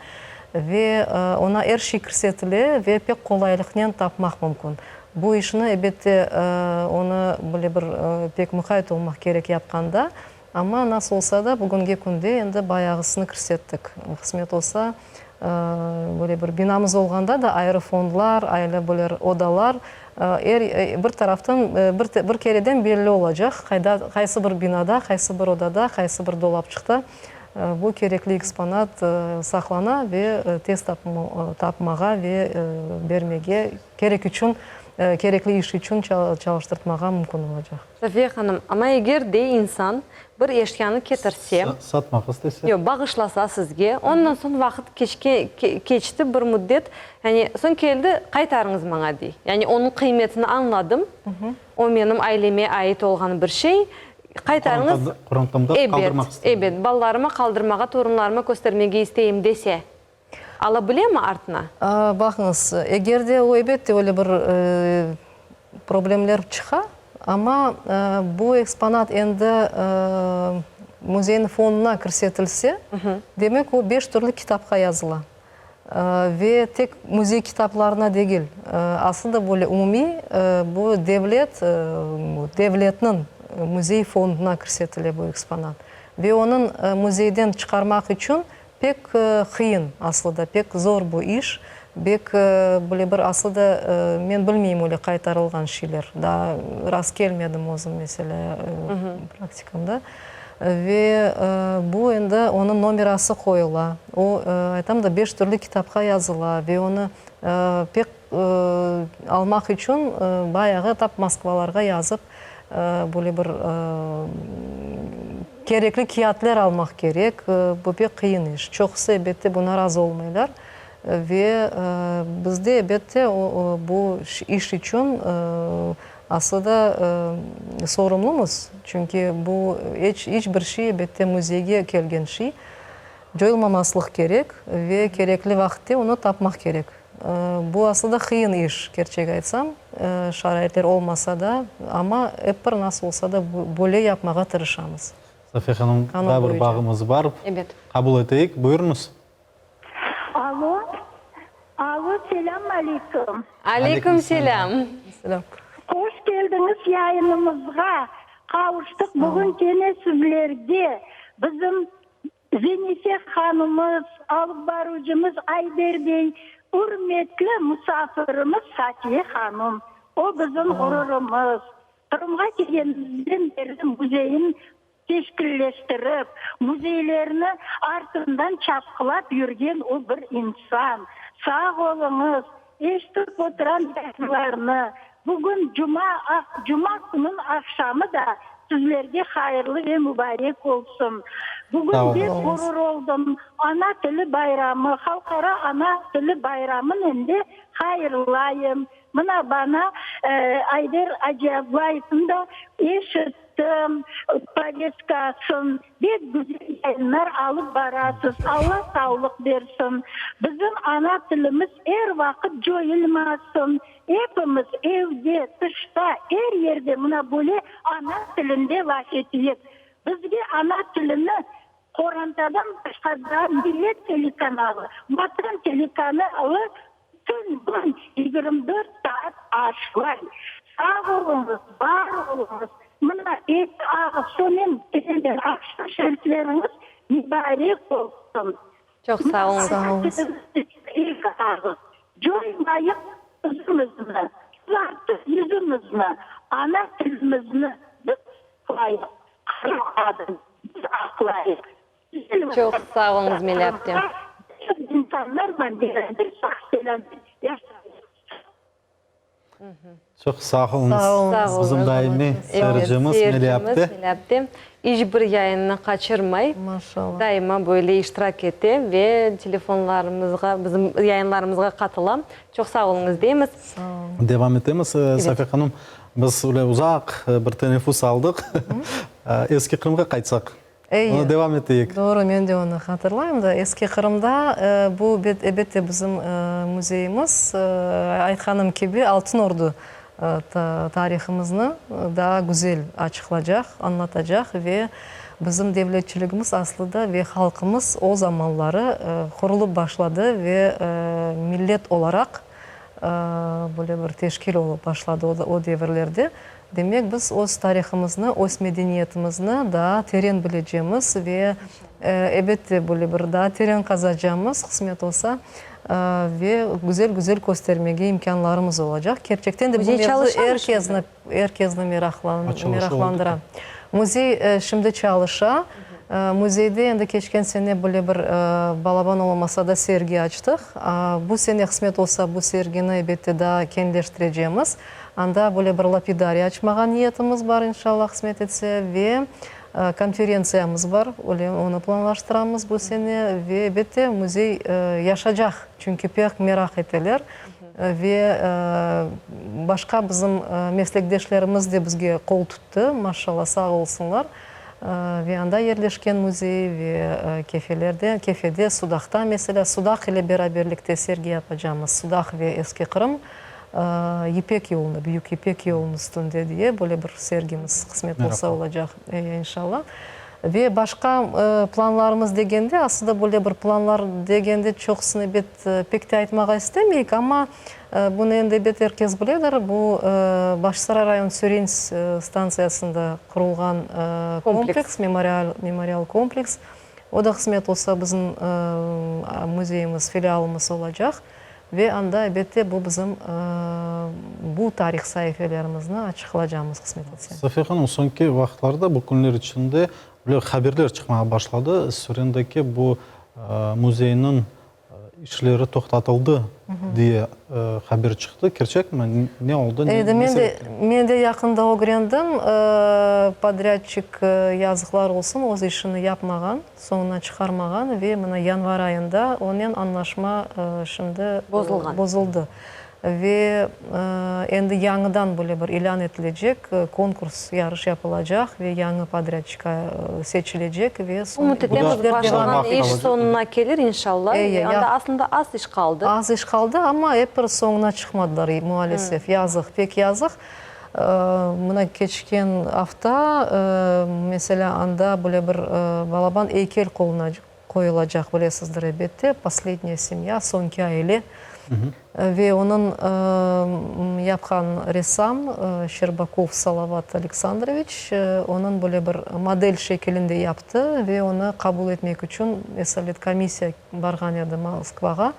Ve oña er şey kirsetile ve pek qolaylıqnen tapmaq mümkün. Bu işni, elbette, onı böyle bir pek muqayt olmaq kerek yapqanda, Amma nasıl olsa da, bugünge künde endi bayağısını kirsettik. Qısmet olsa, böyle bir binamız olğanda da ayrı fondlar, ayrı böyle odalar, er bir taraftan bir bir kereden belli olacaq, qayda, qaysı bir binada, qaysı bir odada, qaysı bir dolapçıqta bu kerekli eksponat saqlana ve tez tapmağa ve bermege kerek içün, kerekli iş içün çalıştırtmağa mümkün olacaq. Safiye hanım, amma eger de insan bir eşyanı ketirse, Satmaq istese? Yoq, bağışlasa sizge, ondan soñ vaqıt keçke, keçti bir müddet, yani soñ keldi, qaytarıñız maña dey. Yani onıñ qıymetini añladım, o menim aileme ait olğan bir şey, qaytarıñız, Qorantamda qaldırmaq isteyim. Ebet, ebet, balalarıma qaldırmağa, torunlarıma köstermege isteyim dese, Ala bilemi artına? Baqıñız, eger de o, elbette, öyle bir problemler çıqa, amma bu eksponat endi müzeyniñ fonduna kirsetilse, demek, o, beş türlü kitapqa yazıla. Ve tek müzey kitaplarına degil, aslında böyle umumiy, bu devlet, devletniñ müzey fonduna kirsetile bu eksponat. Ve onıñ müzeyden çıqarmaq içün Pek qıyın, aslı da, pek zor bu iş. Bek böyle bir aslı da men bilmeyim öyle qaytarılğan şeyler. Daa rast kelmedim özüm, meselâ, praktikamda. Ve bu endi onıñ nomerası qoyula. O, aytam da, beş türlü kitapqa yazıla ve onı pek almaq içün bayağı tap Moskvalarğa yazıp, böyle bir kerekli kâğıtlar almaq kerek. Bu pek qıyın iş. Çoqusı, elbette, buna razı olmaylar. Ve bizde, elbette, bu iş içün aslı da sorumlumız. Çünki bu iç bir şey, elbette, müzeyge kelgen şey coyulmamaslıq kerek ve kerekli vaqıtte onı tapmaq kerek. Bu aslı da qıyın iş, kerçek aytsam, şaraitler olmasa da, amma ep bir nasıl olsa da böyle yapmağa tırışamız. Safiye hanım, daa bir bağımız bar. Ebet. Qabul eteyik. Buyurıñız. Alo, alo, selâm aleyküm. Aleyküm selâm. Selâm. Hoş keldiñiz yayınımızğa. Qavuştıq bugün kene sizlerge. Bizim Zenife hanımız, alıp barıcımız Ayder bey, ürmetli musafirimiz Safiye hanım. O bizim ğururımız. Qırımğa kelgenimizden berli müzeyin. teşkilleştirip, müzeylerni artından çapqılap yürgen o bir insan. Sağ oluñız, eşitip oturam yayınlarnı. Bugün cuma, cuma künüñ aqşamı da sizlerge hayırlı ve mubarek olsun. Bugün bek ğurur oldım, Ana tili bayramı, Halqara ana tili bayramınen de hayırlayım. Mına bana Ayder Acıablayevniñ da eşittim povestkasın. Bek güzel yayınlar alıp barasız. Alla savlıq bersin. Bizim ana tilimiz er vaqıt coyulmasın. Epimiz evde, tışta, er yerde mına böyle ana tilinde laf eteyik. Bizge ana tilini qorantadan başqa daa Millet telekanalı, Vatan telekanalı Bütün kün, 24 saat aşlay. Sağ oluñız, bar oluñız. Mına eki ağız sonen bitiremen, aqşam şerifleriñiz mübarek olsun. Çoq sağ oluñız. Sağ oluñız. Eki ağız. Coymayıq özümizni, qızartıp yüzümizni, ana tilimizni biz saqlayıq, qara qadın, biz aqlayıq. Çoq sağ oluñız, Melih apte. Çoq sağ oluñız. Bizim daimiy seyircimiz Melih apte. Melih apte iç bir yayınnı qaçırmay. Maşallah. Daima böyle iştirak ete ve telefonlarımızğa, bizim yayınlarımızğa qatıla. Çoq sağ oluñız deymiz. Sağ oluñ. Devam etemiz, Safiye hanım. Biz öyle uzaq bir teneffüs aldıq. Eski Qırımğa qaytsaq. Eyi. Onı devam eteyik. Doğru, men de onı hatırlayım da. Eski Qırımda bu, ebette, bizim müzeyimiz, aytqanım kibi, Altın Ordu tarihımıznı daa güzel açıqlacaq, añlatacaq ve bizim devletçiligimiz aslı da ve halqımız o zamanları qurulıp başladı ve millet olaraq böyle bir teşkil olıp başladı o devirlerde. Demek, biz öz tarihımıznı, öz medeniyetimizni daa teren bilecemiz ve, ebette, böyle bir daa teren qazacamız, qısmet olsa, ve güzel-güzel köstermege imkânlarımız olacaq. Kerçekten de bu mevzu er kesni, er kesni meraqlandıra. Müzey şimdi çalışa. Müzeyde endi keçken sene böyle bir balaban olamasa da sergi açtıq. Bu sene, qısmet olsa, bu sergini, ebette, daa keñleştirecemiz. Anda böyle bir lapidariy açmağa niyetimiz bar, inşallah, qısmet etse, ve konferentsiyamız bar, öyle onı planlaştıramız bu sene, ve, elbette, müzey yaşacaq, çünki pek meraq eteler, ve başqa bizim meslekdeşlerimiz de bizge qol tuttı, maşallah, sağ olsunlar, ve anda yerleşken müzey, ve Kefelerde, Kefede, Sudaqta, meselâ, Sudaq ile beraberlikte sergi yapacamız, Sudaq ve Eski Qırım. Yipek yolunda, Büyük Yipek yolunıñ üstünde diye böyle bir sergimiz qısmet olsa olacaq, inşallah. Ve başqa planlarımız degende, aslında böyle bir planlar degende çoqusını ebet pek te aytmağa istemeyik, amma bunı endi ebet er kes biledir, bu Bağçasaray rayon Süren stantsiyasında qurulğan kompleks, memorial kompleks, o da qısmet olsa bizim müzeyimiz, filialımız olacaq. Ve anda, elbette, bu bizim bu tarih saifelerimizni açıqlacamız, qısmet etse. Safiye hanım, soñki vaqıtlarda, bu künler içinde böyle haberler çıqmağa başladı, Sürendeki bu müzeyniñ işleri toqtatıldı diye haber çıqtı. Kerçekmi? Ne oldı? Ne Endi men de, sebepten? men de yaqında ögrendim. Podrâdçik, yazıqlar olsun, öz işini yapmağan. Soñuna çıqarmağan ve mına yanvar ayında onen añlaşma şimdi Bozulğan. bozuldı. Ve endi yañıdan böyle bir ilân etilecek, konkurs, yarış yapılacaq ve yañı podrâdçik seçilecek ve soñ Ümüt bu etemiz, işler devam başlağan iş etecek. soñuna kelir, inşallah. Eye, Anda ya. aslında az iş qaldı. Az iş qaldı, amma ep bir soñuna çıqmadılar, mualesef. Yazıq, pek yazıq. Mına keçken afta, meselâ, anda böyle bir balaban eykel qoyulacaq, bilesizdir, elbette, Poslednyaya semya, Soñki aile, ve onıñ yapqan ressam Şçerbakov Salavat Aleksandroviç, onıñ böyle bir model şekilinde yaptı ve onı qabul etmek içün, meselâ, komissiya Barğan edi Moskvağa,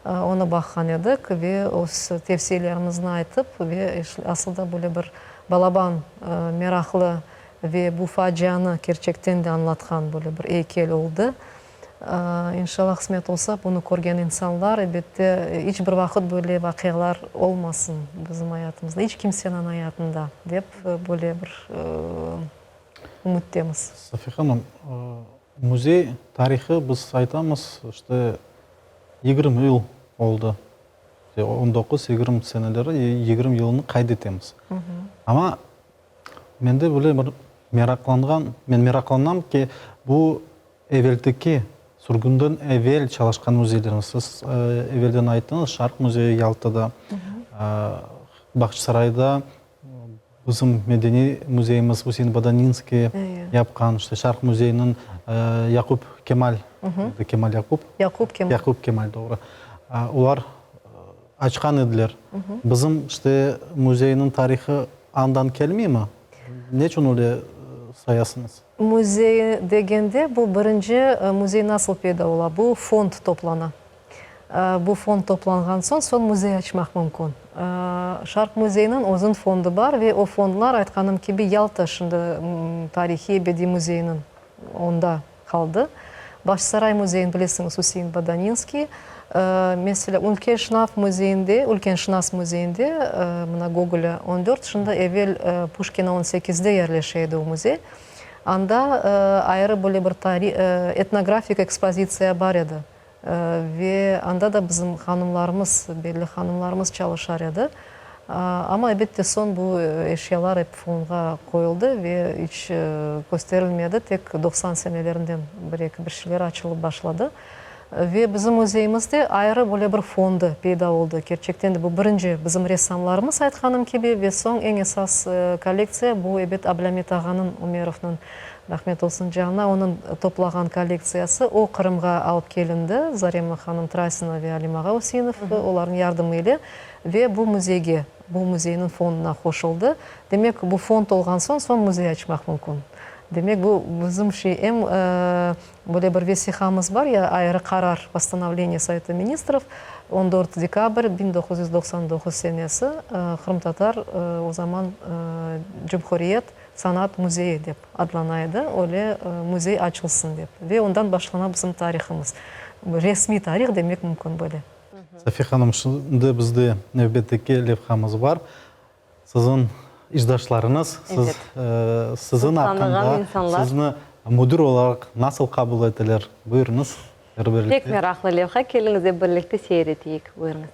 onı baqqan edik ve öz tevsiyelerimizni aytıp ve asıl da böyle bir balaban, meraqlı. Ve bu facianı kerçekten de añlatqan böyle bir eykel oldı. İnşallah, qısmet olsa, bunı körgen insanlar, elbette, iç bir vaqıt böyle vaqialar olmasın bizim ayatımızda, iç kimseniñ ayatında, dep böyle bir ümüttemiz. Safiye hanım, müzey tarihı, biz aytamız, işte, 20 yıl oldı. On doquz, 20 seneleri, 20 yılını qayd etemiz. Amma Mende böyle bir meraqlanğan, men meraqlanam ki, bu evelteki, sürgünden evel çalışqan müzeylerimiz, siz evelden ayttıñız, Şarq müzeyi Yaltada, Bağçasarayda bizim medeniy müzeyimiz Üsein Bodaninskiy yapqan, işte Şarq müzeyiniñ Yaqup Kemal, Kemal Yaqup? Yaqup Kemal. Yaqup Kemal, doğru. Olar açqan ediler. Bizim, işte, müzeyniñ tarihı andan kelmeymi? Neçün öyle sayasıñız? Müzey degende, bu birinci müzey nasıl peyda ola? Bu fond toplana. Bu fond toplanğan soñ, soñ müzey açmaq mümkün. Şarq müzeyiniñ özüniñ fondu bar ve o fondlar, aytqanım kibi, Yalta şimdi tarihiy bediy müzeyiniñ onda qaldı. Bağçasaray müzeyini bilesiñiz, Üsein Bodaninskiy. Meselâ, Ülkeşınaf müzeyinde, Ülkenşınas müzeyinde, mına Gogolâ 14, şimdi evel Puşkina 18-de yerleşe edi o müzey. Anda ayrı böyle bir etnografik ekspozitsiya bar edi. Ve anda da bizim hanımlarımız, belli hanımlarımız çalışar edi. Amma, elbette, soñ bu eşyalar ep fonğa qoyuldı ve iç kösterilmedi, tek 90 senelerinden bir-eki bir şeyler açılıp başladı. Ve bizim müzeyimizde ayrı böyle bir fondı peyda oldı. Kerçekten de bu birinci bizim ressamlarımız, aytqanım kibi, ve soñ eñ esas kollektsiya bu, ebet, Ablâmit ağanıñ, Ümerovnıñ, Rahmet olsun canına, onıñ toplağan kollektsiyası, o Qırımğa alıp kelindi, Zarema hanım Trasina ve Alim ağa Üseinov, olarnıñ yardımı ile ve bu müzeyge, bu müzeyniñ fonduna qoşuldı. Demek, bu fond olğan soñ, soñ müzey açmaq mümkün. Demek, bu bizim şey, em böyle bir vesiqamız bar ya, ayrı qarar, postanovleniye Soveta Ministrov, 14 dekabr 1999 senesi, qırımtatar o zaman cumhuriyet, Sanat müzeyi dep adlana edi, öyle müzey açılsın dep. Ve ondan başlana bizim tarihımız. Resmiy tarih demek mümkün böyle. Safiye hanım, şimdi bizde nevbetteki levhamız bar. Siziñ işdaşlarıñız, siz, siziñ aqqında, sizni müdir olaraq nasıl qabul eteler? Buyurıñız, er birlikte. Pek meraqlı levha, keliñiz ep birlikte seyir eteyik. Buyurıñız.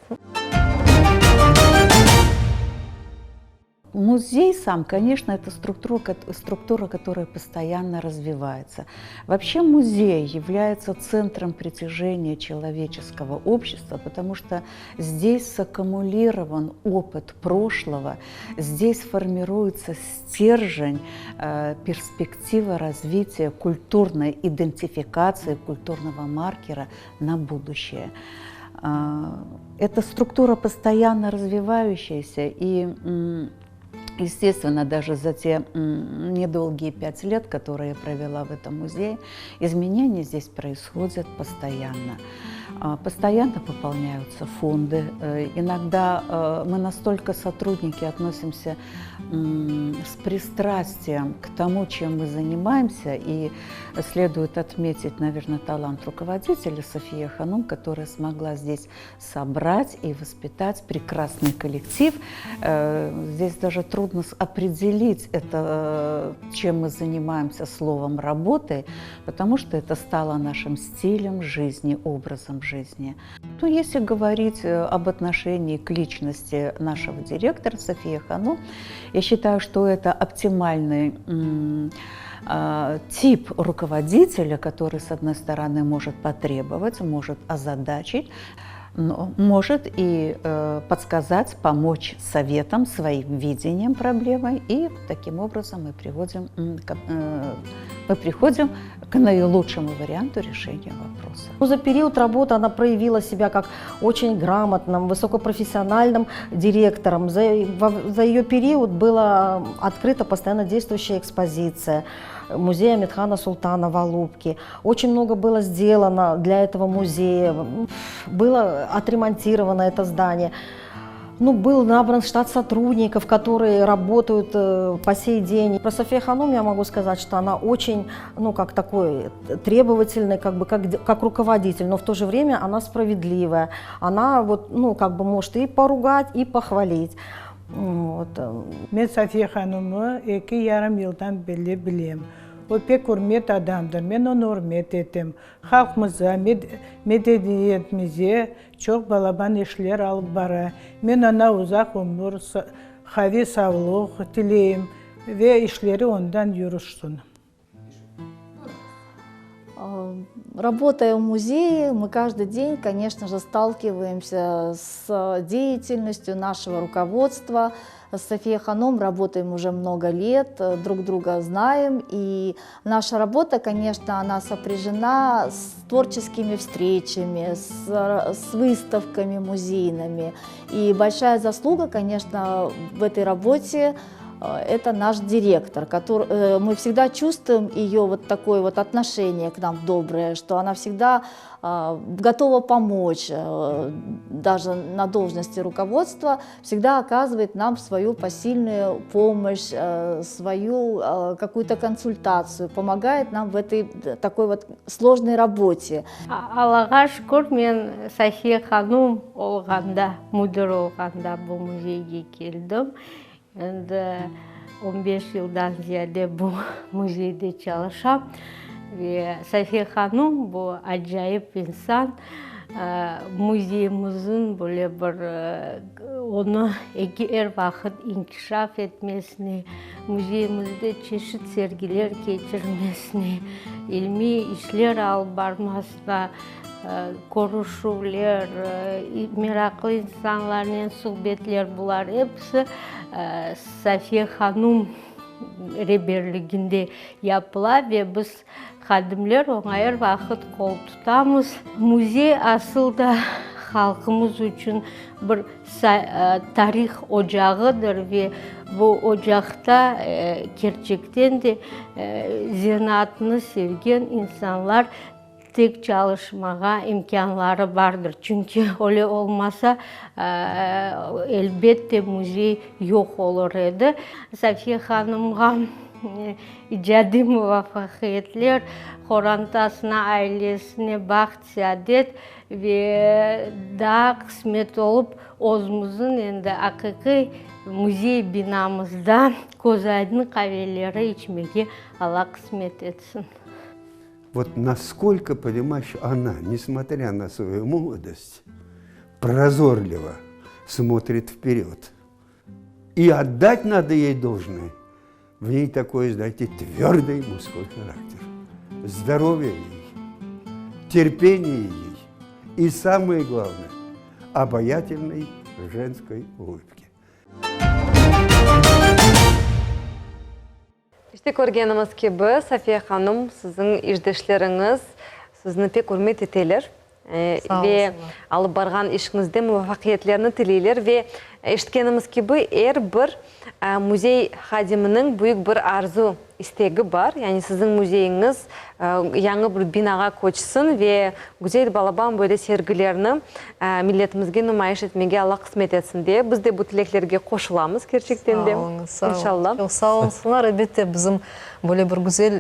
Музей сам, конечно, это структура, структура, которая постоянно развивается. Вообще музей является центром притяжения человеческого общества, потому что здесь саккумулирован опыт прошлого, здесь формируется стержень, э, перспектива развития культурной идентификации, культурного маркера на будущее. А, эта структура постоянно развивающаяся, и, естественно, даже за те недолгие пять лет, которые я провела в этом музее, изменения здесь происходят постоянно. А, постоянно пополняются фонды. Э, иногда э, мы настолько сотрудники относимся с пристрастием к тому, чем мы занимаемся, и следует отметить, наверное, талант руководителя Софии Ханум, которая смогла здесь собрать и воспитать прекрасный коллектив. Э, здесь даже трудно определить это, чем мы занимаемся словом работы, потому что это стало нашим стилем жизни, образом жизни. Ну, если говорить э, об отношении к личности нашего директора Софии Хану, я считаю, что это оптимальный а, тип руководителя, который, с одной стороны, может потребовать, может озадачить, но может и э, подсказать, помочь советом, своим видением проблемы, и таким образом мы, приводим, э, мы приходим к наилучшему варианту решения вопроса. Ну, за период работы она проявила себя как очень грамотным, высокопрофессиональным директором. За, за ее период была открыта постоянно действующая экспозиция музея Амет-Хана Султана в Алупке. Очень много было сделано для этого музея. Было отремонтировано это здание. Ну, был набран штат сотрудников, которые работают э, по сей день. Про Софию Ханум я могу сказать, что она очень, ну, как такой требовательный, как бы, как, как руководитель, но в то же время она справедливая. Она вот, ну, как бы может и поругать, и похвалить. Вот. Men Safiye hanımı eki yarım yıldan berli bilem. O pek ürmet adamdır, men onı ürmet etem. Halqımıza, medeniyetimize çoq balaban işler alıp bara. Men oña uzaq ömür, qaviy savluq tileyim ve işleri ondan yürüşsin. Работая в музее, мы каждый день, конечно же, сталкиваемся с деятельностью нашего руководства. С Софией Ханом работаем уже много лет, друг друга знаем. И наша работа, конечно, она сопряжена с творческими встречами, с, с выставками музейными. И большая заслуга, конечно, в этой работе Э, это наш директор, который, э, мы всегда чувствуем ее вот такое вот отношение к нам доброе, что она всегда э, готова помочь, даже на должности руководства, всегда оказывает нам свою посильную помощь, свою какую-то консультацию, помогает нам в этой такой вот сложной работе. Allağa şükür, men Safiye hanım olğanda, müdir olğanda bu müzeyge keldim. Endi on beş yıldan ziyade bu müzeyde çalışam. Ve Safiye hanım bu acayip insan, müzeyimizniñ böyle bir onı er vaqıt inkişaf etmesine, müzeyimizde çeşit sergiler keçirmesine, ilmiy işler alıp barmasına, körüşüvler, meraqlı insanlarnen suhbetler, bular episi Safiye hanım reberliginde yapıla ve biz, hadimler, oña er vaqıt qol tutamız. Müzey asıl da halqımız içün bir tarih ocağıdır ve bu ocaqta kerçekten de zenaatını sevgen insanlar tek çalışmağa imkânları bardır. Çünki öyle olmasa, elbette, müzey yoq olur edi. Safiye hanımğa icadiy muvafaqiyetler, qorantasına, ailesine baht, seadet ve daa qısmet olıp, özümizniñ endi aqiqiy müzey binamızda közaydın qaveleri içmege Alla qısmet etsin. Вот насколько, понимаешь, она, несмотря на свою молодость, прозорливо смотрит вперед. И отдать надо ей должное. В ней такой, знаете, твердый мужской характер. Здоровье ей, терпение ей и, самое главное, обаятельной женской улыбки. İşte körgenimiz kibi, Safiye hanım, siziñ işdeşleriñiz sizni pek ürmet eteler ve alıp barğan işiñizde muvafaqiyetlerni tileyler ve eşitkenimiz kibi, er bir müzey hadiminiñ büyük bir arzu, istegi bar, yani siziñ müzeyiñiz yañı bir binağa köçsin ve güzel balaban böyle sergilerni milletimizge numayış etmege Alla qısmet etsin diye. Biz de bu tileklerge qoşulamız kerçekten de. Sağ oluñız, sağ oluñız. İnşallah. Çoq sağ olsunlar. Elbette, bizim böyle bir güzel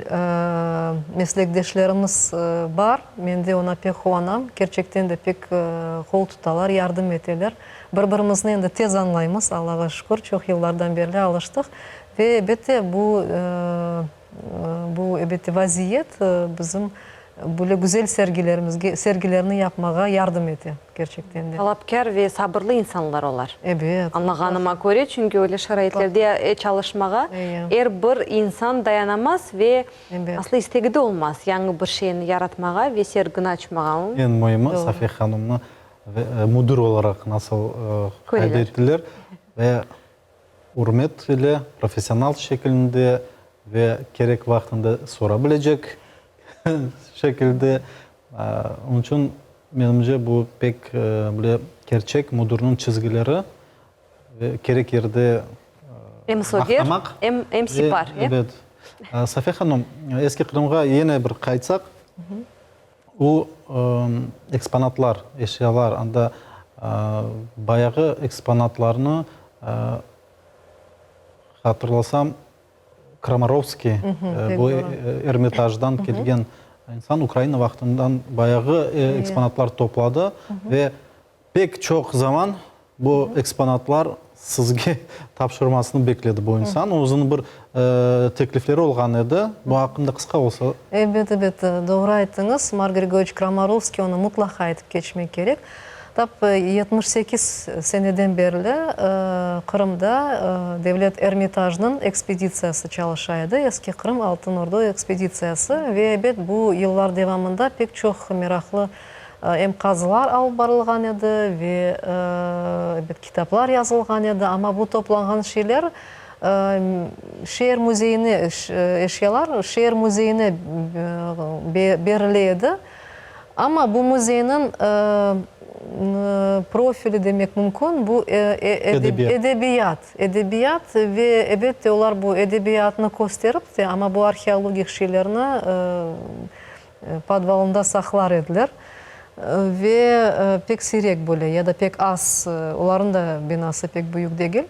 meslekdeşlerimiz bar. Men de oña pek quvanam. Kerçekten de pek qol tutalar, yardım eteler. Bir-birimizni endi tez añlaymız, Allağa şükür, çoq yıllardan berli alıştıq. Ve elbette, bu, bu, elbette, vaziyet bizim böyle güzel sergilerimizge, sergilerni yapmağa yardım ete, kerçekten de. Talapkâr ve sabırlı insanlar olar. Ebet. Añlağanıma köre, çünki öyle şaraitlerde çalışmağa er bir insan dayanamaz ve aslı istegi de olmaz yañı bir şeyni yaratmağa ve sergini açmağa. Eñ müimi, Safiye hanımnı müdir olaraq nasıl qayd ettiler ve Ürmet ile, professional şekilinde ve kerek vaqtında sora bilecek şekilde. Onıñ içün, menimce, bu pek böyle kerçek müdirniñ çizgileri ve kerek yerde Em soger, maqtamaq. em, em sipar, e? Ebet. Safiye hanım, Eski Qırımğa yine bir qaytsaq, o eksponatlar, eşyalar, anda. Bayağı eksponatlarnı, hatırlasam, Kramarovskiy, bu Ermitajdan kelgen insan, Ukraina vaqtından bayağı eksponatlar topladı ve pek çoq zaman bu eksponatlar sizge tapşırmasını bekledi bu insan. Özüniñ bir teklifleri olğan edi. Bu aqqında qısqa olsa. Ebet, ebet, doğru ayttıñız. Mark Grigoryeviç Kramarovskiy, onı mutlaqa aytıp keçmek kerek. Tap 78 seneden berli Qırımda Devlet Ermitajnıñ ekspeditsiyası çalışa edi, Eski Qırım, Altın Ordu ekspeditsiyası ve ebet bu yıllar devamında pek çoq meraqlı em qazılar alıp barılğan edi ve ebet kitaplar yazılğan edi, amma bu toplanğan şeyler şeer müzeyine, eşyalar şeer müzeyine berile edi. Amma bu müzeyniñ profili demek mümkün, bu edebiyat. Edebiyat ve, ebette, olar bu edebiyatnı kösterip te, amma bu arheologik şeylerni podvalında saqlar ediler. Ve pek siyrek böyle ya da pek az, olarnıñ da binası pek büyük degil.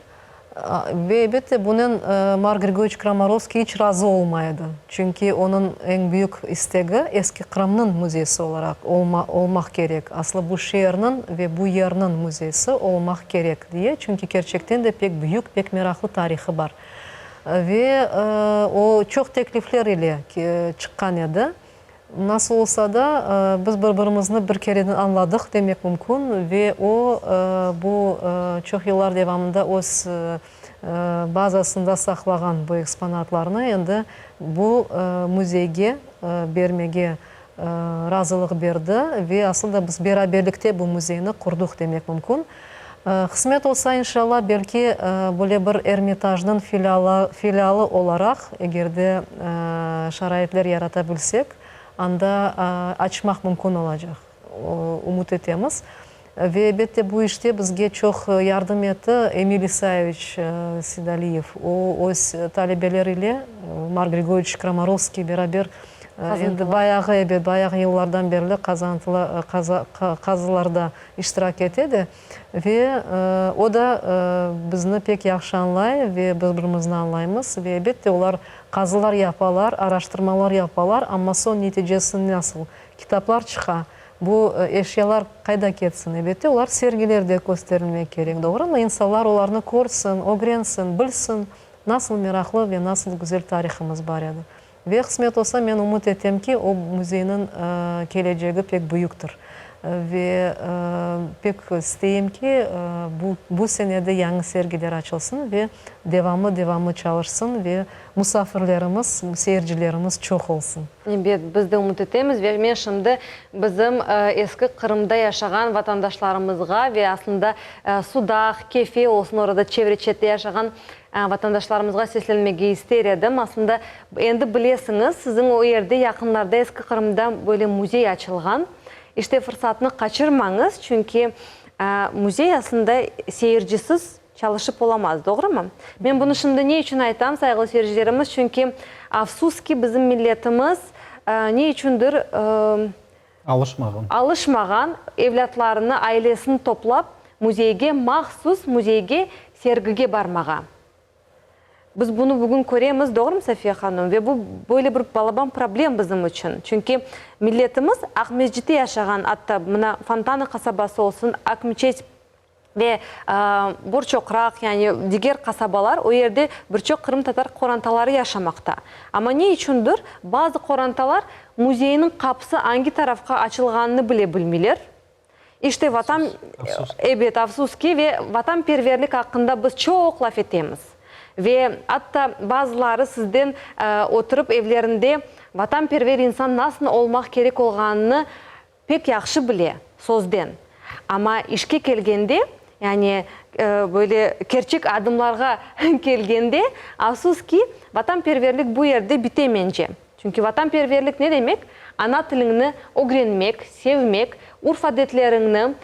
Ve, elbette, bunen Mark Grigoryeviç Kramarovskiy iç razı olmay edi. Çünki onıñ eñ büyük istegi Eski Qırımnıñ müzeysi olaraq olmaq kerek, aslı bu şeerniñ ve bu yerniñ müzeysi olmaq kerek, diye, çünki kerçekten de pek büyük, pek meraqlı tarihı bar. Ve o çoq teklifler ile çıqqan edi. Nasıl olsa da, biz bir-birimizni bir kereden añladıq demek mümkün ve o, bu çoq yıllar devamında öz bazasında saqlağan bu eksponatlarnı endi bu müzeyge bermege razılıq berdi ve aslında biz beraberlikte bu müzeyni qurduq demek mümkün. Qısmet olsa, inşallah, belki böyle bir Ermitajnıñ filialı olaraq, eger de şaraitler yarata bilsek, anda açmaq mümkün olacaq, ümüt etemiz. Ve, elbette, bu işte bizge çoq yardım etti Emil İsayeviç Seydaliyev. O, öz talebeleri ile, Mark Grigoryeviç Kramarovskiy beraber endi bayağı, ebet, bayağı yıllardan berli qazılarda iştirak ete de ve o da bizni pek yahşı añlay ve bir-birimizni añlaymız ve elbette olar qazılar yapalar, araştırmalar yapalar, amma soñ neticesi nasıl? Kitaplar çıqa, bu eşyalar qayda ketsin? Elbette olar sergilerde kösterilmek kerek, doğrumı? İnsanlar olarnı körsin, ögrensin, bilsin, nasıl meraqlı ve nasıl güzel tarihımız bar edi. Ve qısmet olsa, men ümüt etem ki, o müzeyniñ kelecegi pek büyüktir. Ve pek isteyim ki, bu bu sene de yañı sergiler açılsın ve devamlı-devamlı çalışsın ve musafirlerimiz, seyircilerimiz çoq olsun. Ebet, biz de ümüt etemiz ve men şimdi bizim eski Qırımda yaşağan vatandaşlarımızğa ve aslında Sudaq, Kefe olsun, orada çevre-çette yaşağan Vatandaşlarımızğa seslenmege ister edim. Aslında, endi bilesiñiz, siziñ o yerde, yaqınlarda, Eski Qırımda böyle müzey açılğan. İşte, fırsatnı qaçırmañız, çünki müzey aslında seyircisiz çalışıp olamaz, doğrumı? Men bunı şimdi ne içün aytam, sayğılı seyircilerimiz, çünki, afsus ki, bizim milletimiz ne içündir Alışmağan. Alışmağan, evlâtlarını, ailesini toplap, müzeyge, mahsus müzeyge sergige barmağa. Biz bunı bugün köremiz, doğrumı, Safiye hanım? Ve bu böyle bir balaban problem bizim içün. Çünki milletimiz Aqmescitte yaşağan, atta mına Fontanı qasabası olsun, Aqmeçet Ve Borçoqraq, yani diger qasabalar, o yerde bir çoq qırımtatar qorantaları yaşamaqta. Amma ne içündir bazı qorantalar müzeyniñ qapısı angi tarafqa açılğanını bile bilmeyler. İşte, vatan, ebet, afsus ki, ve vatanperverlik aqqında biz çoq laf etemiz. Ve atta bazıları sizden oturıp evlerinde vatanperver insan nasıl olmaq kerek olğanını Pek yahşı bile, sözden. Amma işke kelgende, yani böyle kerçek adımlarğa kelgende, afsus ki, vatanperverlik bu yerde bite, mence. Çünki vatanperverlik ne demek? Ana tiliñni ögrenmek, sevmek, urf-adetleriñni,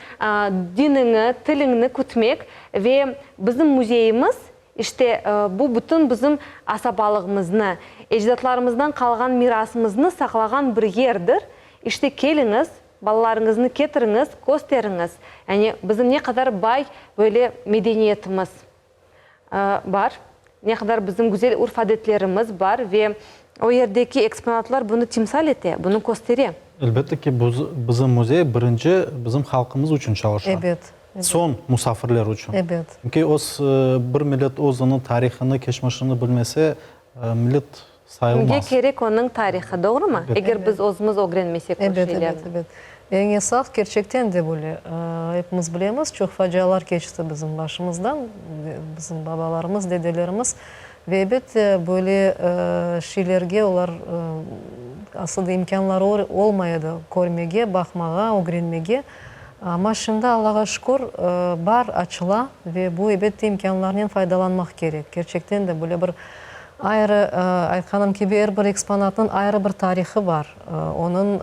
diniñi, tiliñni kütmek ve bizim müzeyimiz, işte, bu bütün bizim asabalığımıznı, ecdatlarımızdan qalğan mirasımıznı saqlağan bir yerdir. İşte, keliñiz. Balalarıñıznı ketiriñiz, kösteriñiz. Yani bizim ne qadar bay böyle medeniyetimiz bar, ne qadar bizim güzel urf-adetlerimiz bar ve o yerdeki eksponatlar bunı timsal ete, bunı köstere. Elbette ki, bizim müzey birinci bizim halqımız içün çalışa. Ebet. Soñ musafirler içün. Ebet. Çünki öz bir millet özüniñ tarihını, keçmişini bilmese, millet sayılmaz. Kimge kerek onıñ tarihı, doğrumı? Eger biz özümiz ögrenmesek o Ebet, şeylerni. ebet, ebet. Eñ esas, kerçekten de böyle. Epimiz bilemiz, çoq facialar keçti bizim başımızdan, bizim babalarımız, dedelerimiz. Ve ebet, böyle şeylerge olar asıl da imkânları olmay edi körmege, baqmağa, ögrenmege. Amma şimdi, Allağa şükür, bar, açıla ve bu, ebette, imkânlarnen faydalanmaq kerek. Kerçekten de, böyle bir ayrı, aytqanım kibi, er bir eksponatnıñ ayrı bir tarihı bar. Onıñ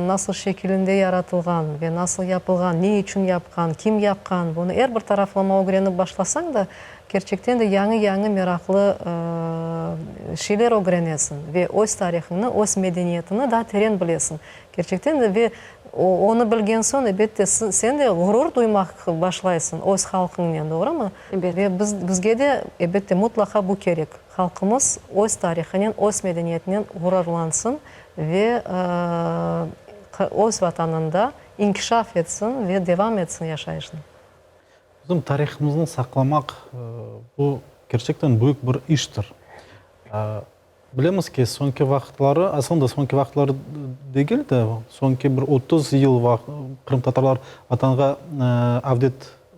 nasıl şekilinde yaratılğan ve nasıl yapılğan, ne içün yapqan, kim yapqan, bunı er bir taraflama ögrenip başlasañ da, kerçekten de yañı-yañı meraqlı şeyler ögrenesiñ ve öz tarihıñnı, öz medeniyetiñni daa teren bilesiñ. Kerçekten de, ve onı bilgen soñ, ebette, sen de ğurur duymaq başlaysıñ öz halqıñnen, doğrumı? Ebet. Ve biz, bizge de, ebette, mutlaqa bu kerek, halqımız öz tarihınen, öz medeniyetinen ğururlansın ve öz Vatanında inkişaf etsin ve devam etsin yaşayışını. Bizim tarihımıznı saqlamaq, bu kerçekten büyük bir iştir. Bilemiz ki, soñki vaqıtları, aslında soñki vaqıtları degil de, soñki bir 30 yıl qırımtatarlar Vatanğa avdet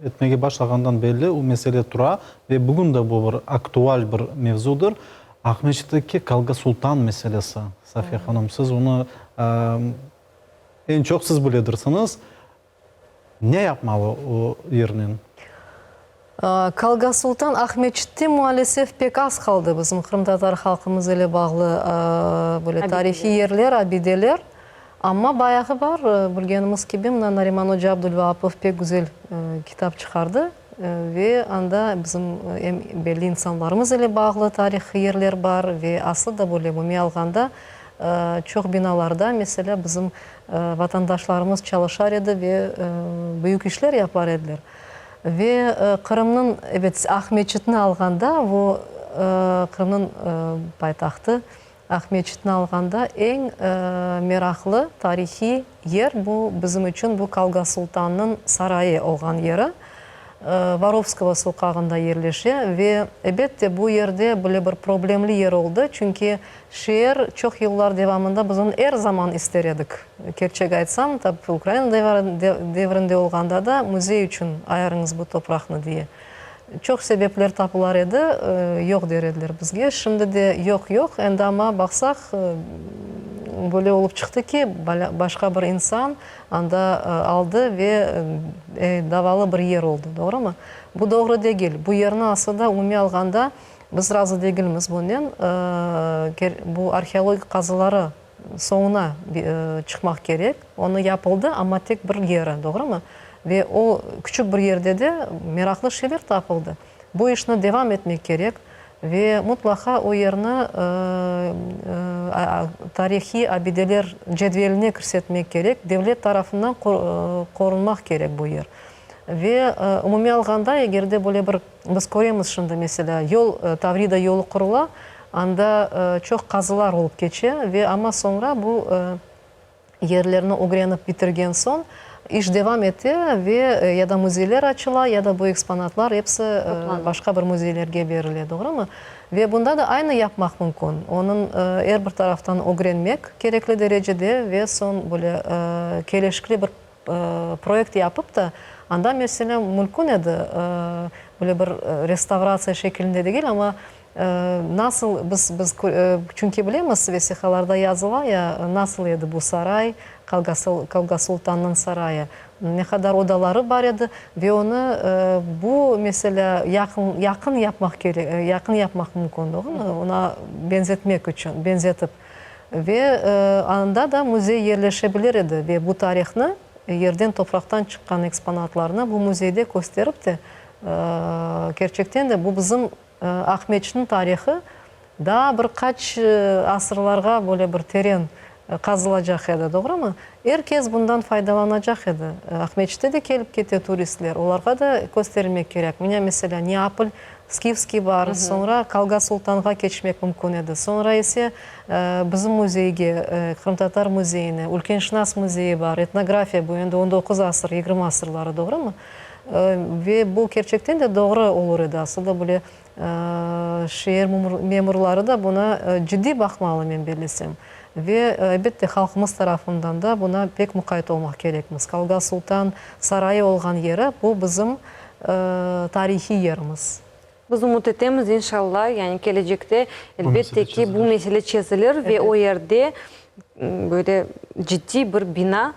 etmege başlağandan belli o mesele tura ve bugün de bu bir aktual bir mevzudır. Aqmescitteki Kalga Sultan meselesi, Safiye hanım, siz onı eñ çoq siz biledirsiñiz. Ne yapmalı o yernen? Kalga Sultan Aqmeçitte mualesef pek az qaldı bizim qırımtatar halqımız ile bağlı böyle tarihiy yerler, abideler. Amma bayağı bar, bilgenimiz kibi, mına Nariman oca Abdulvaapov pek güzel kitap çıqardı ve anda bizim em belli insanlarımız ile bağlı tarihiy yerler bar ve aslı da böyle umumiy alğanda çoq binalarda, meselâ, bizim Vatandaşlarımız çalışar edi ve büyük işler yapar ediler. Ve Qırımnıñ, ebet, Aqmeçitni alğanda, bu Qırımnıñ paytahtı, Aqmeçitni alğanda eñ meraqlı tarihiy yer bu bizim içün bu Kalga Sultannıñ sarayı olğan yeri. Vorovskogo soqağında yerleşe ve, ebette, bu yerde böyle bir problemli yer oldı, çünki Şeer çoq yıllar devamında biz onı er zaman ister edik. Kerçek aytsam, tap Ukraina devrinde olğanda da müzey içün ayırıñız bu topraqnı diye. Çoq sebepler tapılar edi, yoq der ediler bizge. Şimdi de yoq, yoq. Endi amma baqsaq, böyle olıp çıqtı ki, başqa bir insan anda aldı ve davalı bir yer oldı, doğrumı? Bu doğru degil. Bu yerni aslı da umumiy alğanda Biz razı degilmiz bunen. Bu arheologik qazıları soñuna çıqmaq kerek. Onı yapıldı, amma tek bir yeri, doğrumı? Ve o küçük bir yerde de meraqlı şeyler tapıldı. Bu işni devam etmek kerek ve mutlaqa o yerni tarihiy abideler cedveline kirsetmek kerek, devlet tarafından qorunmaq kerek bu yer. Ve umumiy alğanda, eger de böyle bir Biz köremiz şimdi, meselâ, yol, Tavrida yolu qurula, anda çoq qazılar olıp keçe ve amma soñra bu yerlerni ögrenip bitirgen soñ iş devam ete ve ya da müzeyler açıla, ya da bu eksponatlar episi başqa bir müzeylerge berile, doğrumı? Ve bunda da aynı yapmaq mümkün, onıñ er bir taraftan ögrenmek kerekli derecede ve soñ böyle kelişikli bir Proyekt yapıp da, anda, meselâ, mümkün edi, böyle bir restavratsiya şekilinde degil, amma nasıl biz, biz, çünki bilemiz, vesiqalarda yazıla ya, nasıl edi bu saray, Kalga Sultannıñ sarayı, ne qadar odaları bar edi ve onı bu, meselâ, yaqın, yaqın yapmaq kerek, yaqın yapmaq mümkün, doğrumı, oña beñzetmek içün, beñzetip. Ve anda da müzey yerleşe bilir edi ve bu tarihnı, yerden, topraqtan çıqqan eksponatlarnı bu müzeyde kösterip de, kerçekten de bu bizim Aqmeçitniñ tarihı daa bir qaç asırlarğa böyle bir teren. qazılacaq edi, doğrumı? Er kes bundan faydalanacaq edi. Aqmescitte de kelip kete turistler, olarğa da kösterilmek kerek. Mına, meselâ, Neapol, Skifskiy bar, soñra Kalga Sultanğa keçmek mümkün edi, soñra ise bizim müzeyge, Qırımtatar müzeyine, Ülkenşınas müzeyi bar, etnografiya, bu endi on doquz asır, yigirmi asırları, doğrumı? Ve bu kerçekten de doğru olur edi, asıl da böyle şeer memurları da buna ciddiy baqmalı, men bellesem. Ve, elbette, halqımız tarafından da buna pek muqayt olmaq kerekmiz. Kalga Sultan sarayı olğan yeri, bu bizim tarihiy yerimiz. Biz ümüt etemiz, inşalla, yani kelecekte, elbette ki, bu mesele çezilir ve o yerde böyle ciddiy bir bina,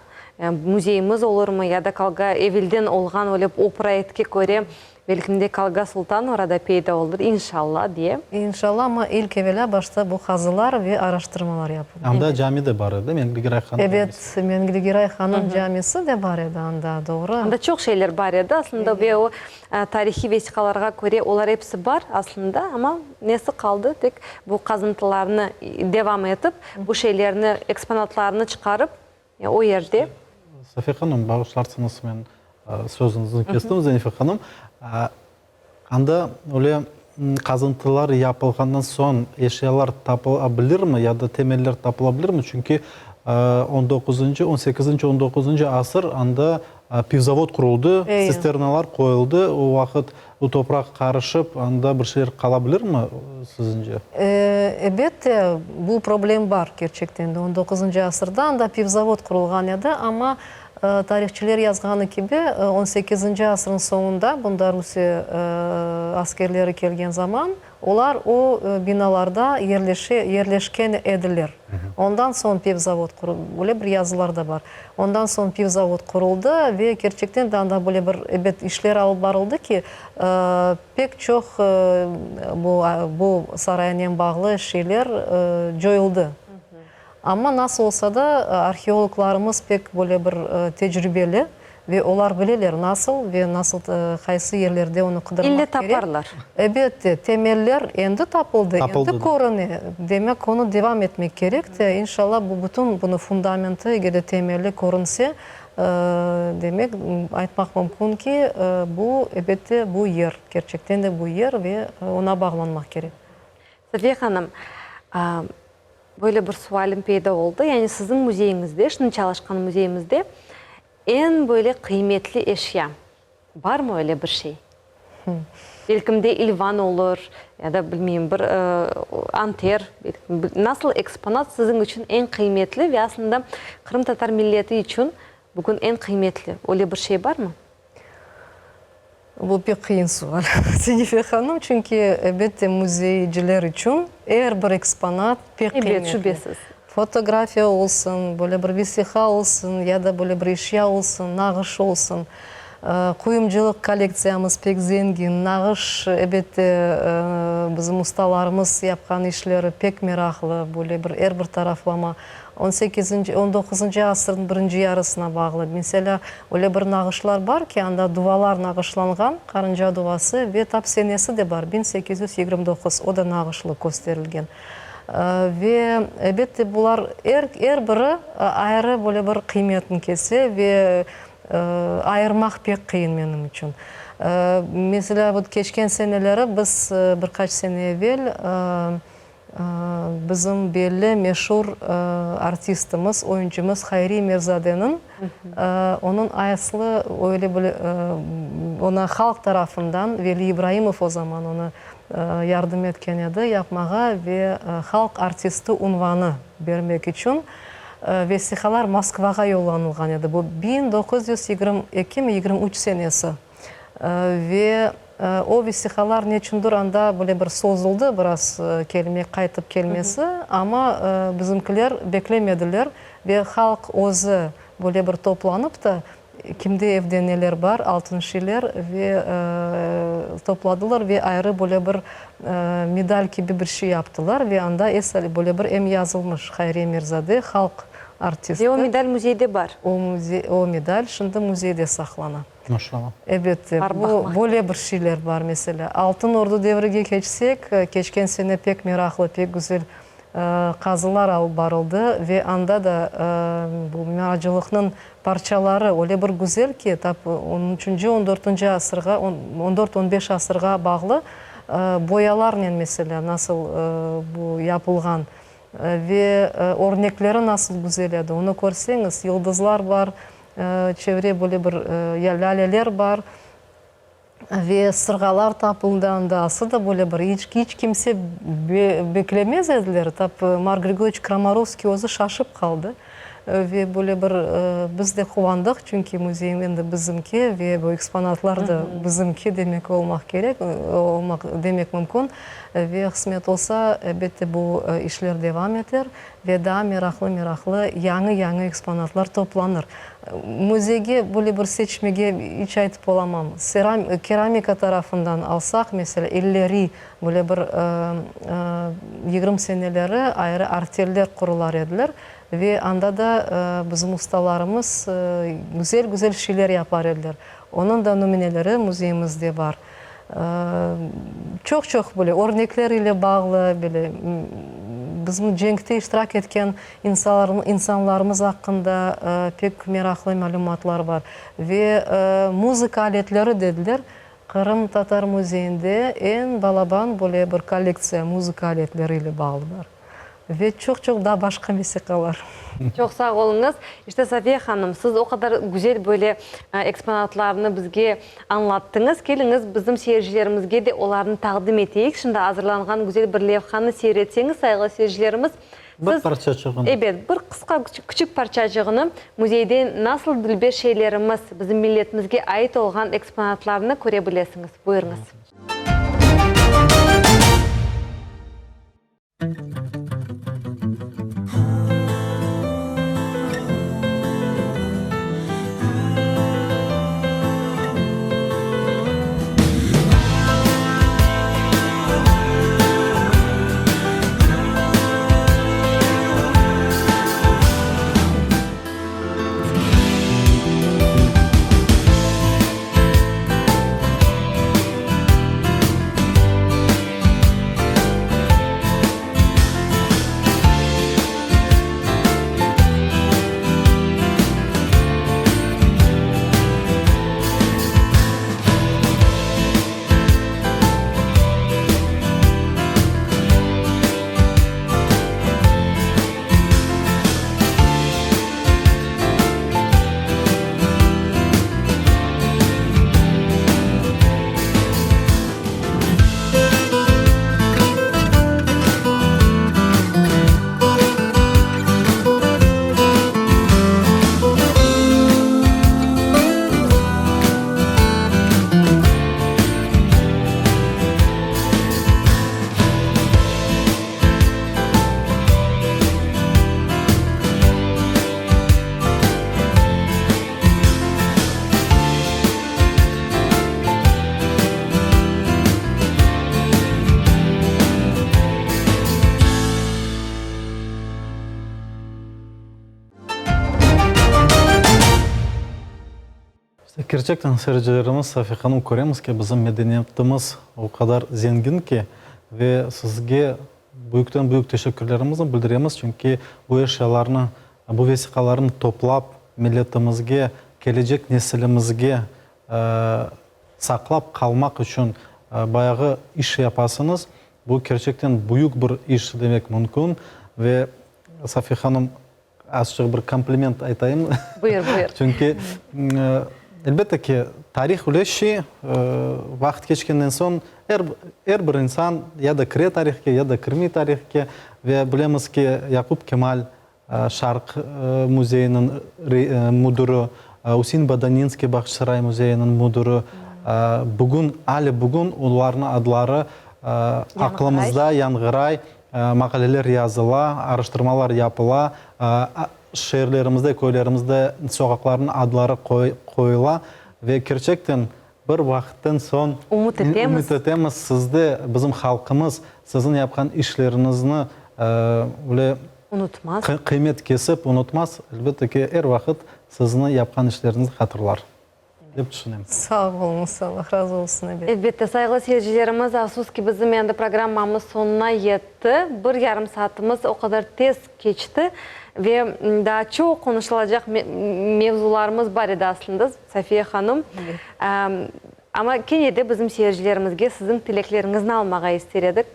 müzeyimiz olurmı ya da Kalga evelden olğan öyle o proyektke köre Belkim de Kalga Sultan orada peyda olur, inşalla, diye. İnşalla, amma ilk evelâ başta bu qazılar ve araştırmalar yapılmalı. Anda cami de bar edi, Mengli Giray hanıñ camisi. Ebet, Mengli Giray hanıñ camisi de bar edi anda, doğru. Anda çoq şeyler bar edi aslında ve o tarihiy vesiqalarğa köre olar episi bar aslında, amma nesi qaldı, tek bu qazıntılarnı devam etip, bu şeylerni, eksponatlarnı çıqarıp, o yerde. Safiye hanım, bağışlarsıñız, men sözüñizni kestim, Zenife hanım. Anda öyle qazıntılar yapılğandan soñ eşyalar tapıla bilirmi ya da temeller tapıla bilirmi? Çünki on doquzıncı, on sekizinci, on doquzıncı asır anda pivzavod quruldı, tsisternalar qoyuldı. O vaqıt Bu topraq qarışıp, anda bir şeyler qala bilirmi, sizince? Elbette, bu problem bar, kerçekten de. On doquzıncı asırda anda pivzavod qurulğan edi, amma tarihçiler yazğanı kibi, on sekizinci asırnıñ soñunda, bunda Rusiye askerleri kelgen zaman, Olar o binalarda yerleşe, yerleşken ediler. Ondan soñ pivzavod qurul, böyle bir yazılar da bar. Ondan soñ pivzavod quruldı ve kerçekten de anda böyle bir, ebet, işler alıp barıldı ki, pek çoq bu, bu saraynen bağlı şeyler coyuldı. Amma nasıl olsa da, arheologlarımız pek böyle bir tecrübeli ve olar bileler nasıl ve nasıl, qaysı yerlerde onı qıdırmaq İlle kerek. taparlar. Ebette, temeller endi tapıldı, endi körüne. Demek, onı devam etmek kerek de, inşallah, bu bütün bunı fundamenti, eger de temeli körünse, demek, aytmaq mümkün ki, bu, ebette, bu yer, kerçekten de bu yer ve oña bağlanmaq kerek. Safiye hanım, Böyle bir sualim peyda oldı. Yani siziñ müzeyiñizde, şimdi çalışqan müzeyimizde eñ böyle qıymetli eşya, barmı öyle bir şey? Belkim de ilvan olur, ya da bilmeyim, bir anter, nasıl eksponat siziñ içün eñ qıymetli ve aslında qırımtatar milleti içün bugün eñ qıymetli, öyle bir şey barmı? Bu pek qıyın sual, Senife hanım, çünki, elbette, müzeyciler içün er bir eksponat pek qıymetli. Ebet, şübesiz. Fotografiya olsun, böyle bir vesiqa olsun ya da böyle bir eşya olsun, nağış olsun. Quyumcılıq kollektsiyamız pek zengin, nağış, elbette, bizim ustalarımız yapqan işleri pek meraqlı, böyle bir er bir taraflama. On sekizinci, on doquzıncı asırnıñ birinci yarısına bağlı. Meselâ, öyle bir nağışlar bar ki, anda duvalar nağışlanğan, qarınca duvası ve tap senesi de bar, 1829, o da nağışlı kösterilgen. Ve, elbette, bular er, er biri ayrı böyle bir qıymetni kese ve ayırmaq pek qıyın menim içün. Meselâ, vot keçken seneleri biz bir qaç sene evel Bizim belli, meşur artistimiz, oyuncımız Hayri Mirzadeniñ, onıñ aslı öyle bir, ona halq tarafından, Veli İbraimov o zaman onı yardım etken edi yapmağa ve halq artisti unvanı bermek içün vesiqalar Moskvağa yollanılğan edi. Bu 1922 mi, 23 senesi. Ve o vesiqalar neçündir anda böyle bir sozuldı biraz kelmek, qaytıp kelmesi, amma bizimkiler beklemediler ve halq özü böyle bir toplanıp da, kimde evde neler bar, altın şeyler ve topladılar ve ayrı böyle bir medal kibi bir şey yaptılar ve anda es böyle bir em yazılmış, Hayriye Emirzade, halq artisti. Ve o medal müzeyde bar. O medal şimdi müzeyde saqlana. Maşallah. Elbette, bu, böyle bir şeyler bar, meselâ. Altın Ordu devrige keçsek, keçken sene pek meraqlı, pek güzel. Qazılar alıp barıldı ve anda da bu mimarcılıqnıñ parçaları öyle bir güzel ki, tap on üçünci, on dörtünci asırğa, on dört, on beş asırğa bağlı boyalarnen, meselâ, nasıl bu yapılğan ve örnekleri nasıl güzel edi, onı körseñiz, yıldızlar bar, çevre böyle bir lâleler bar. Ve sırğalar tapıldı anda, ası da böyle bir iç iç kimse beklemez ediler, tap Mark Grigoryeviç Kramarovskiy özü şaşıp qaldı. Ve böyle bir biz de quvandıq, çünki müzey endi bizimki ve bu eksponatlar da bizimki demek olmaq kerek, olmaq demek mümkün. Ve qısmet olsa, elbette, bu işler devam eter ve daa meraqlı-meraqlı yañı-yañı eksponatlar toplanır. Müzeyge böyle bir seçmege iç aytıp olamam. Keramika tarafından alsaq, meselâ, illeri böyle bir 20 seneleri ayrı arteller qurular ediler ve anda da bizim ustalarımız güzel-güzel şeyler yapar ediler. Onıñ da nümüneleri müzeyimizde bar. Çoq-çoq böyle örnekler ile bağlı, böyle bizim cenkte iştirak etken insanlarımız aqqında pek meraqlı malümatlar bar. Ve muzıka aletleri dediler, Qırımtatar müzeyinde eñ balaban böyle bir kollektsiya muzıka aletleri ile bağlı bar. Ve çoq-çoq daa başqa vesiqalar. Çoq sağ oluñız. İşte, Safiye hanım, siz o qadar güzel böyle eksponatlarnı bizge añlattıñız. Keliñiz, bizim seyircilerimizge de olarnı taqdim eteyik. Şimdi azırlanğan güzel bir levhanı seyir etseñiz, sayğılı seyircilerimiz, Bir siz, parçaçığını. Ebet, bir qısqa, küçük parçacığını müzeyde nasıl dülber şeylerimiz, bizim milletimizge ait olğan eksponatlarnı köre bilesiñiz. Buyurıñız. Kerçekten, seyircilerimiz, Safiye hanım, köremiz ki, bizim medeniyetimiz o qadar zengin ki, ve sizge büyükten-büyük teşekkürlerimizni bildiremiz, çünki bu eşyalarnı, bu vesiqalarnı toplap, milletimizge, kelecek nesilimizge saqlap qalmaq içün bayağı iş yapasıñız. Bu kerçekten büyük bir iş demek mümkün. Ve, Safiye hanım, azçıq bir kompliment aytayım. Buyur, buyur. Çünki, elbette ki, tarih öyle şey, vaqıt keçkenden soñ er, er bir insan ya da kire tarihke, ya da kirmey tarihke. Ve bilemiz ki, Yaqup Kemal Şarq müzeyiniñ müdiri, Üsein Bodaninskiy Bağçasaray müzeyiniñ müdiri, bugün, ale bugün olarnıñ adları aqlımızda yañğıray, maqaleler yazıla, araştırmalar yapıla, şeerlerimizde, köylerimizde soqaqlarnıñ adları qoyula ve kerçekten bir vaqıttan soñ Ümüt etemiz. Ümüt etemiz, siz de, bizim halqımız siziñ yapqan işleriñizni öyle Unutmaz. Qıymet kesip unutmaz, elbette ki, er vaqıt sizni yapqan işleriñizni hatırlar. Dep tüşünem. Sağ oluñız, Allah razı olsun, ebet. Elbette, sayğılı seyircilerimiz, afsus ki, bizim endi programmamız soñuna yetti. Bir yarım saatimiz o qadar tez keçti ve daa çoq qonuşılacaq mevzularımız bar edi aslında, Safiye hanım. Amma kene de bizim seyircilerimizge siziñ tilekleriñizni almağa ister edik.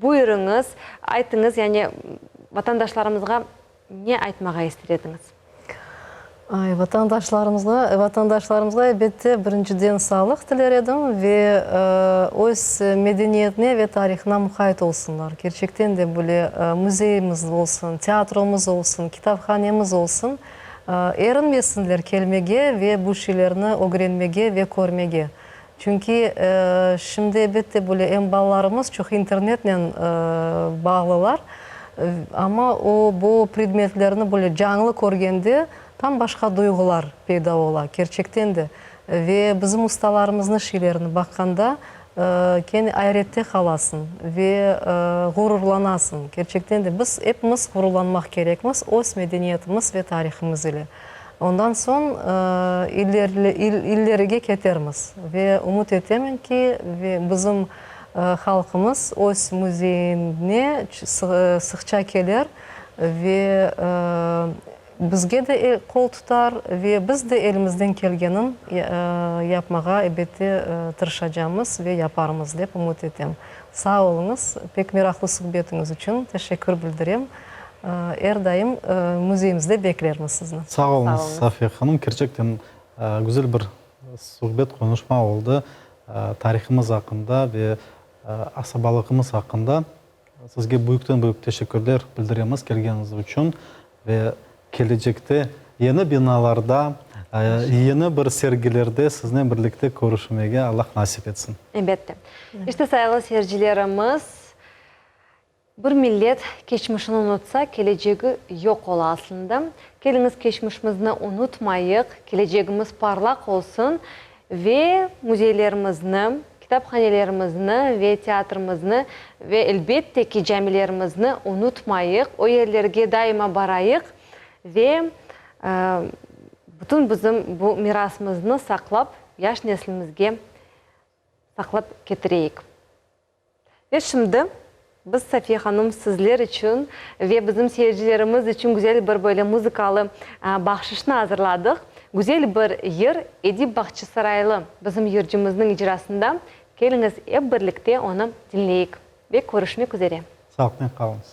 Buyurıñız, aytıñız, yani vatandaşlarımızğa Ne aytmağa ister ediñiz? Ay, vatandaşlarımızğa, vatandaşlarımızğa, elbette, birinciden sağlıq tiler edim ve öz medeniyetine ve tarihına muqayt olsunlar. Kerçekten de böyle müzeyimiz olsun, teatromız olsun, kitaphanemiz olsun, erinmesinler kelmege ve bu şeylerni ögrenmege ve körmege. Çünki şimdi, elbette, böyle em balalarımız çoq internetnen bağlılar, amma o, bu predmetlerni böyle canlı körgende tam başqa duyğular peyda ola, kerçekten de. Ve bizim ustalarımıznıñ şeylerini baqqanda kene ayrette qalasıñ ve ğururlanasıñ. Kerçekten de, biz epimiz ğururlanmaq kerekmiz öz medeniyetimiz ve tarihimiz ile. Ondan soñ illerige ketermiz ve ümüt etemen ki, bizim halqımız öz müzeyine sıqça kelir ve bizge de qol tutar ve biz de elimizden kelgenin yapmağa, elbette, tırışacamız ve yaparmız, dep ümüt etem. Sağ oluñız, pek meraqlı suhbetiñiz içün teşekkür bildirem. Er daim müzeyimizde beklermiz sizni. Sağ oluñız, Safiye hanım. Kerçekten güzel bir suhbet, qonuşma oldı. Tarihımız aqqında ve asabalığımız aqqında. Sizge büyükten-büyük teşekkürler bildiremiz kelgeniñiz içün ve kelecekte yeni binalarda, yeni bir sergilerde siznen birlikte körüşmege Allah nasip etsin. Elbette. İşte, sayğılı seyircilerimiz, Bir millet keçmişini unutsa, kelecegi yoq ola aslında. Keliñiz keçmişimizni unutmayıq, kelecegimiz parlaq olsun ve müzeylerimizni, kitaphanelerimizni ve teatrimizni ve elbette ki camilerimizni unutmayıq, o yerlerge daima barayıq ve bütün bizim bu mirasımıznı saqlap yaş neslimizge saqlap ketireyik. Ve şimdi biz, Safiye hanım, sizler içün ve bizim seyircilerimiz içün güzel bir böyle muzıkalı bahşışnı azırladıq. Güzel bir yır, Edip Bağçasaraylı bizim yırcımıznıñ icrasında. Keliñiz, ep birlikte onı diñleyik ve körüşmek üzere. Sağlıqnen qalıñız.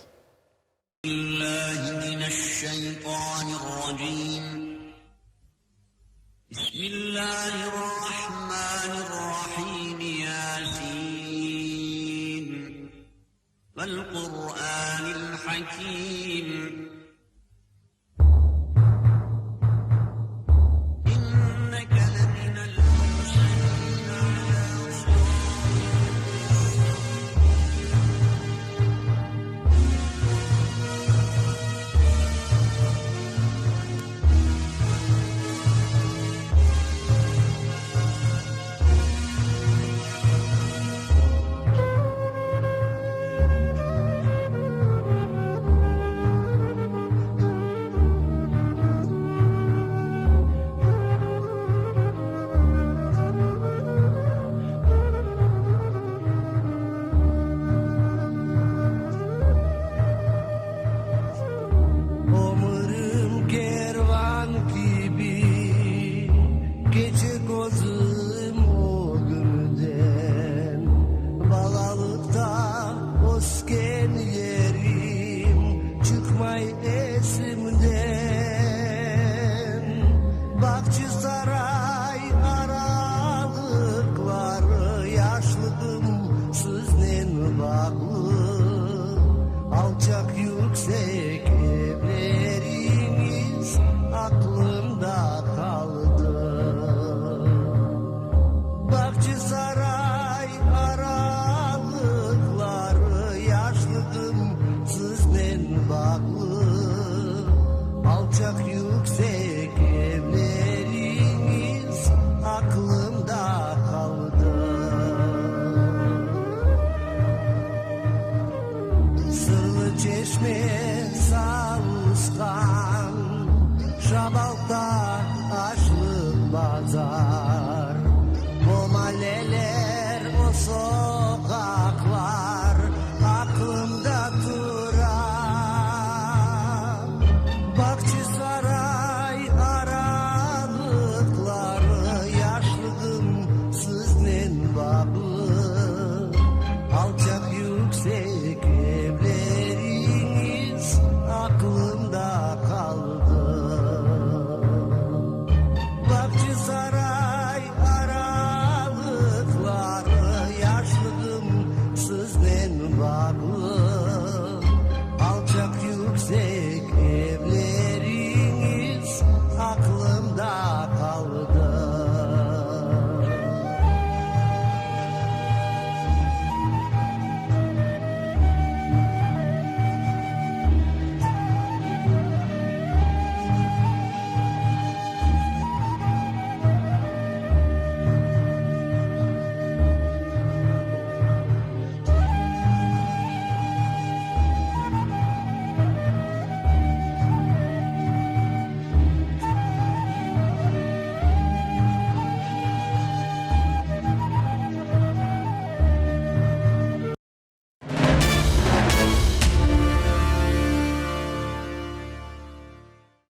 Ömürim kervan kibi keçe közüm ögümden. Balalıqta ösken yerim çıqmay esimden. Bağçasaray aralıqları yaşlığım siznen bağlı. Alçaq yüksek evleriñiz aqlımda qaldı. Bağçasaray aralıqları yaşlığım siznen bağlı. Alçaq yüksek evleriñiz aqlımda qaldı. Sırlı çeşme savusqan, Şabalta aşlıq bazar. Olmasa.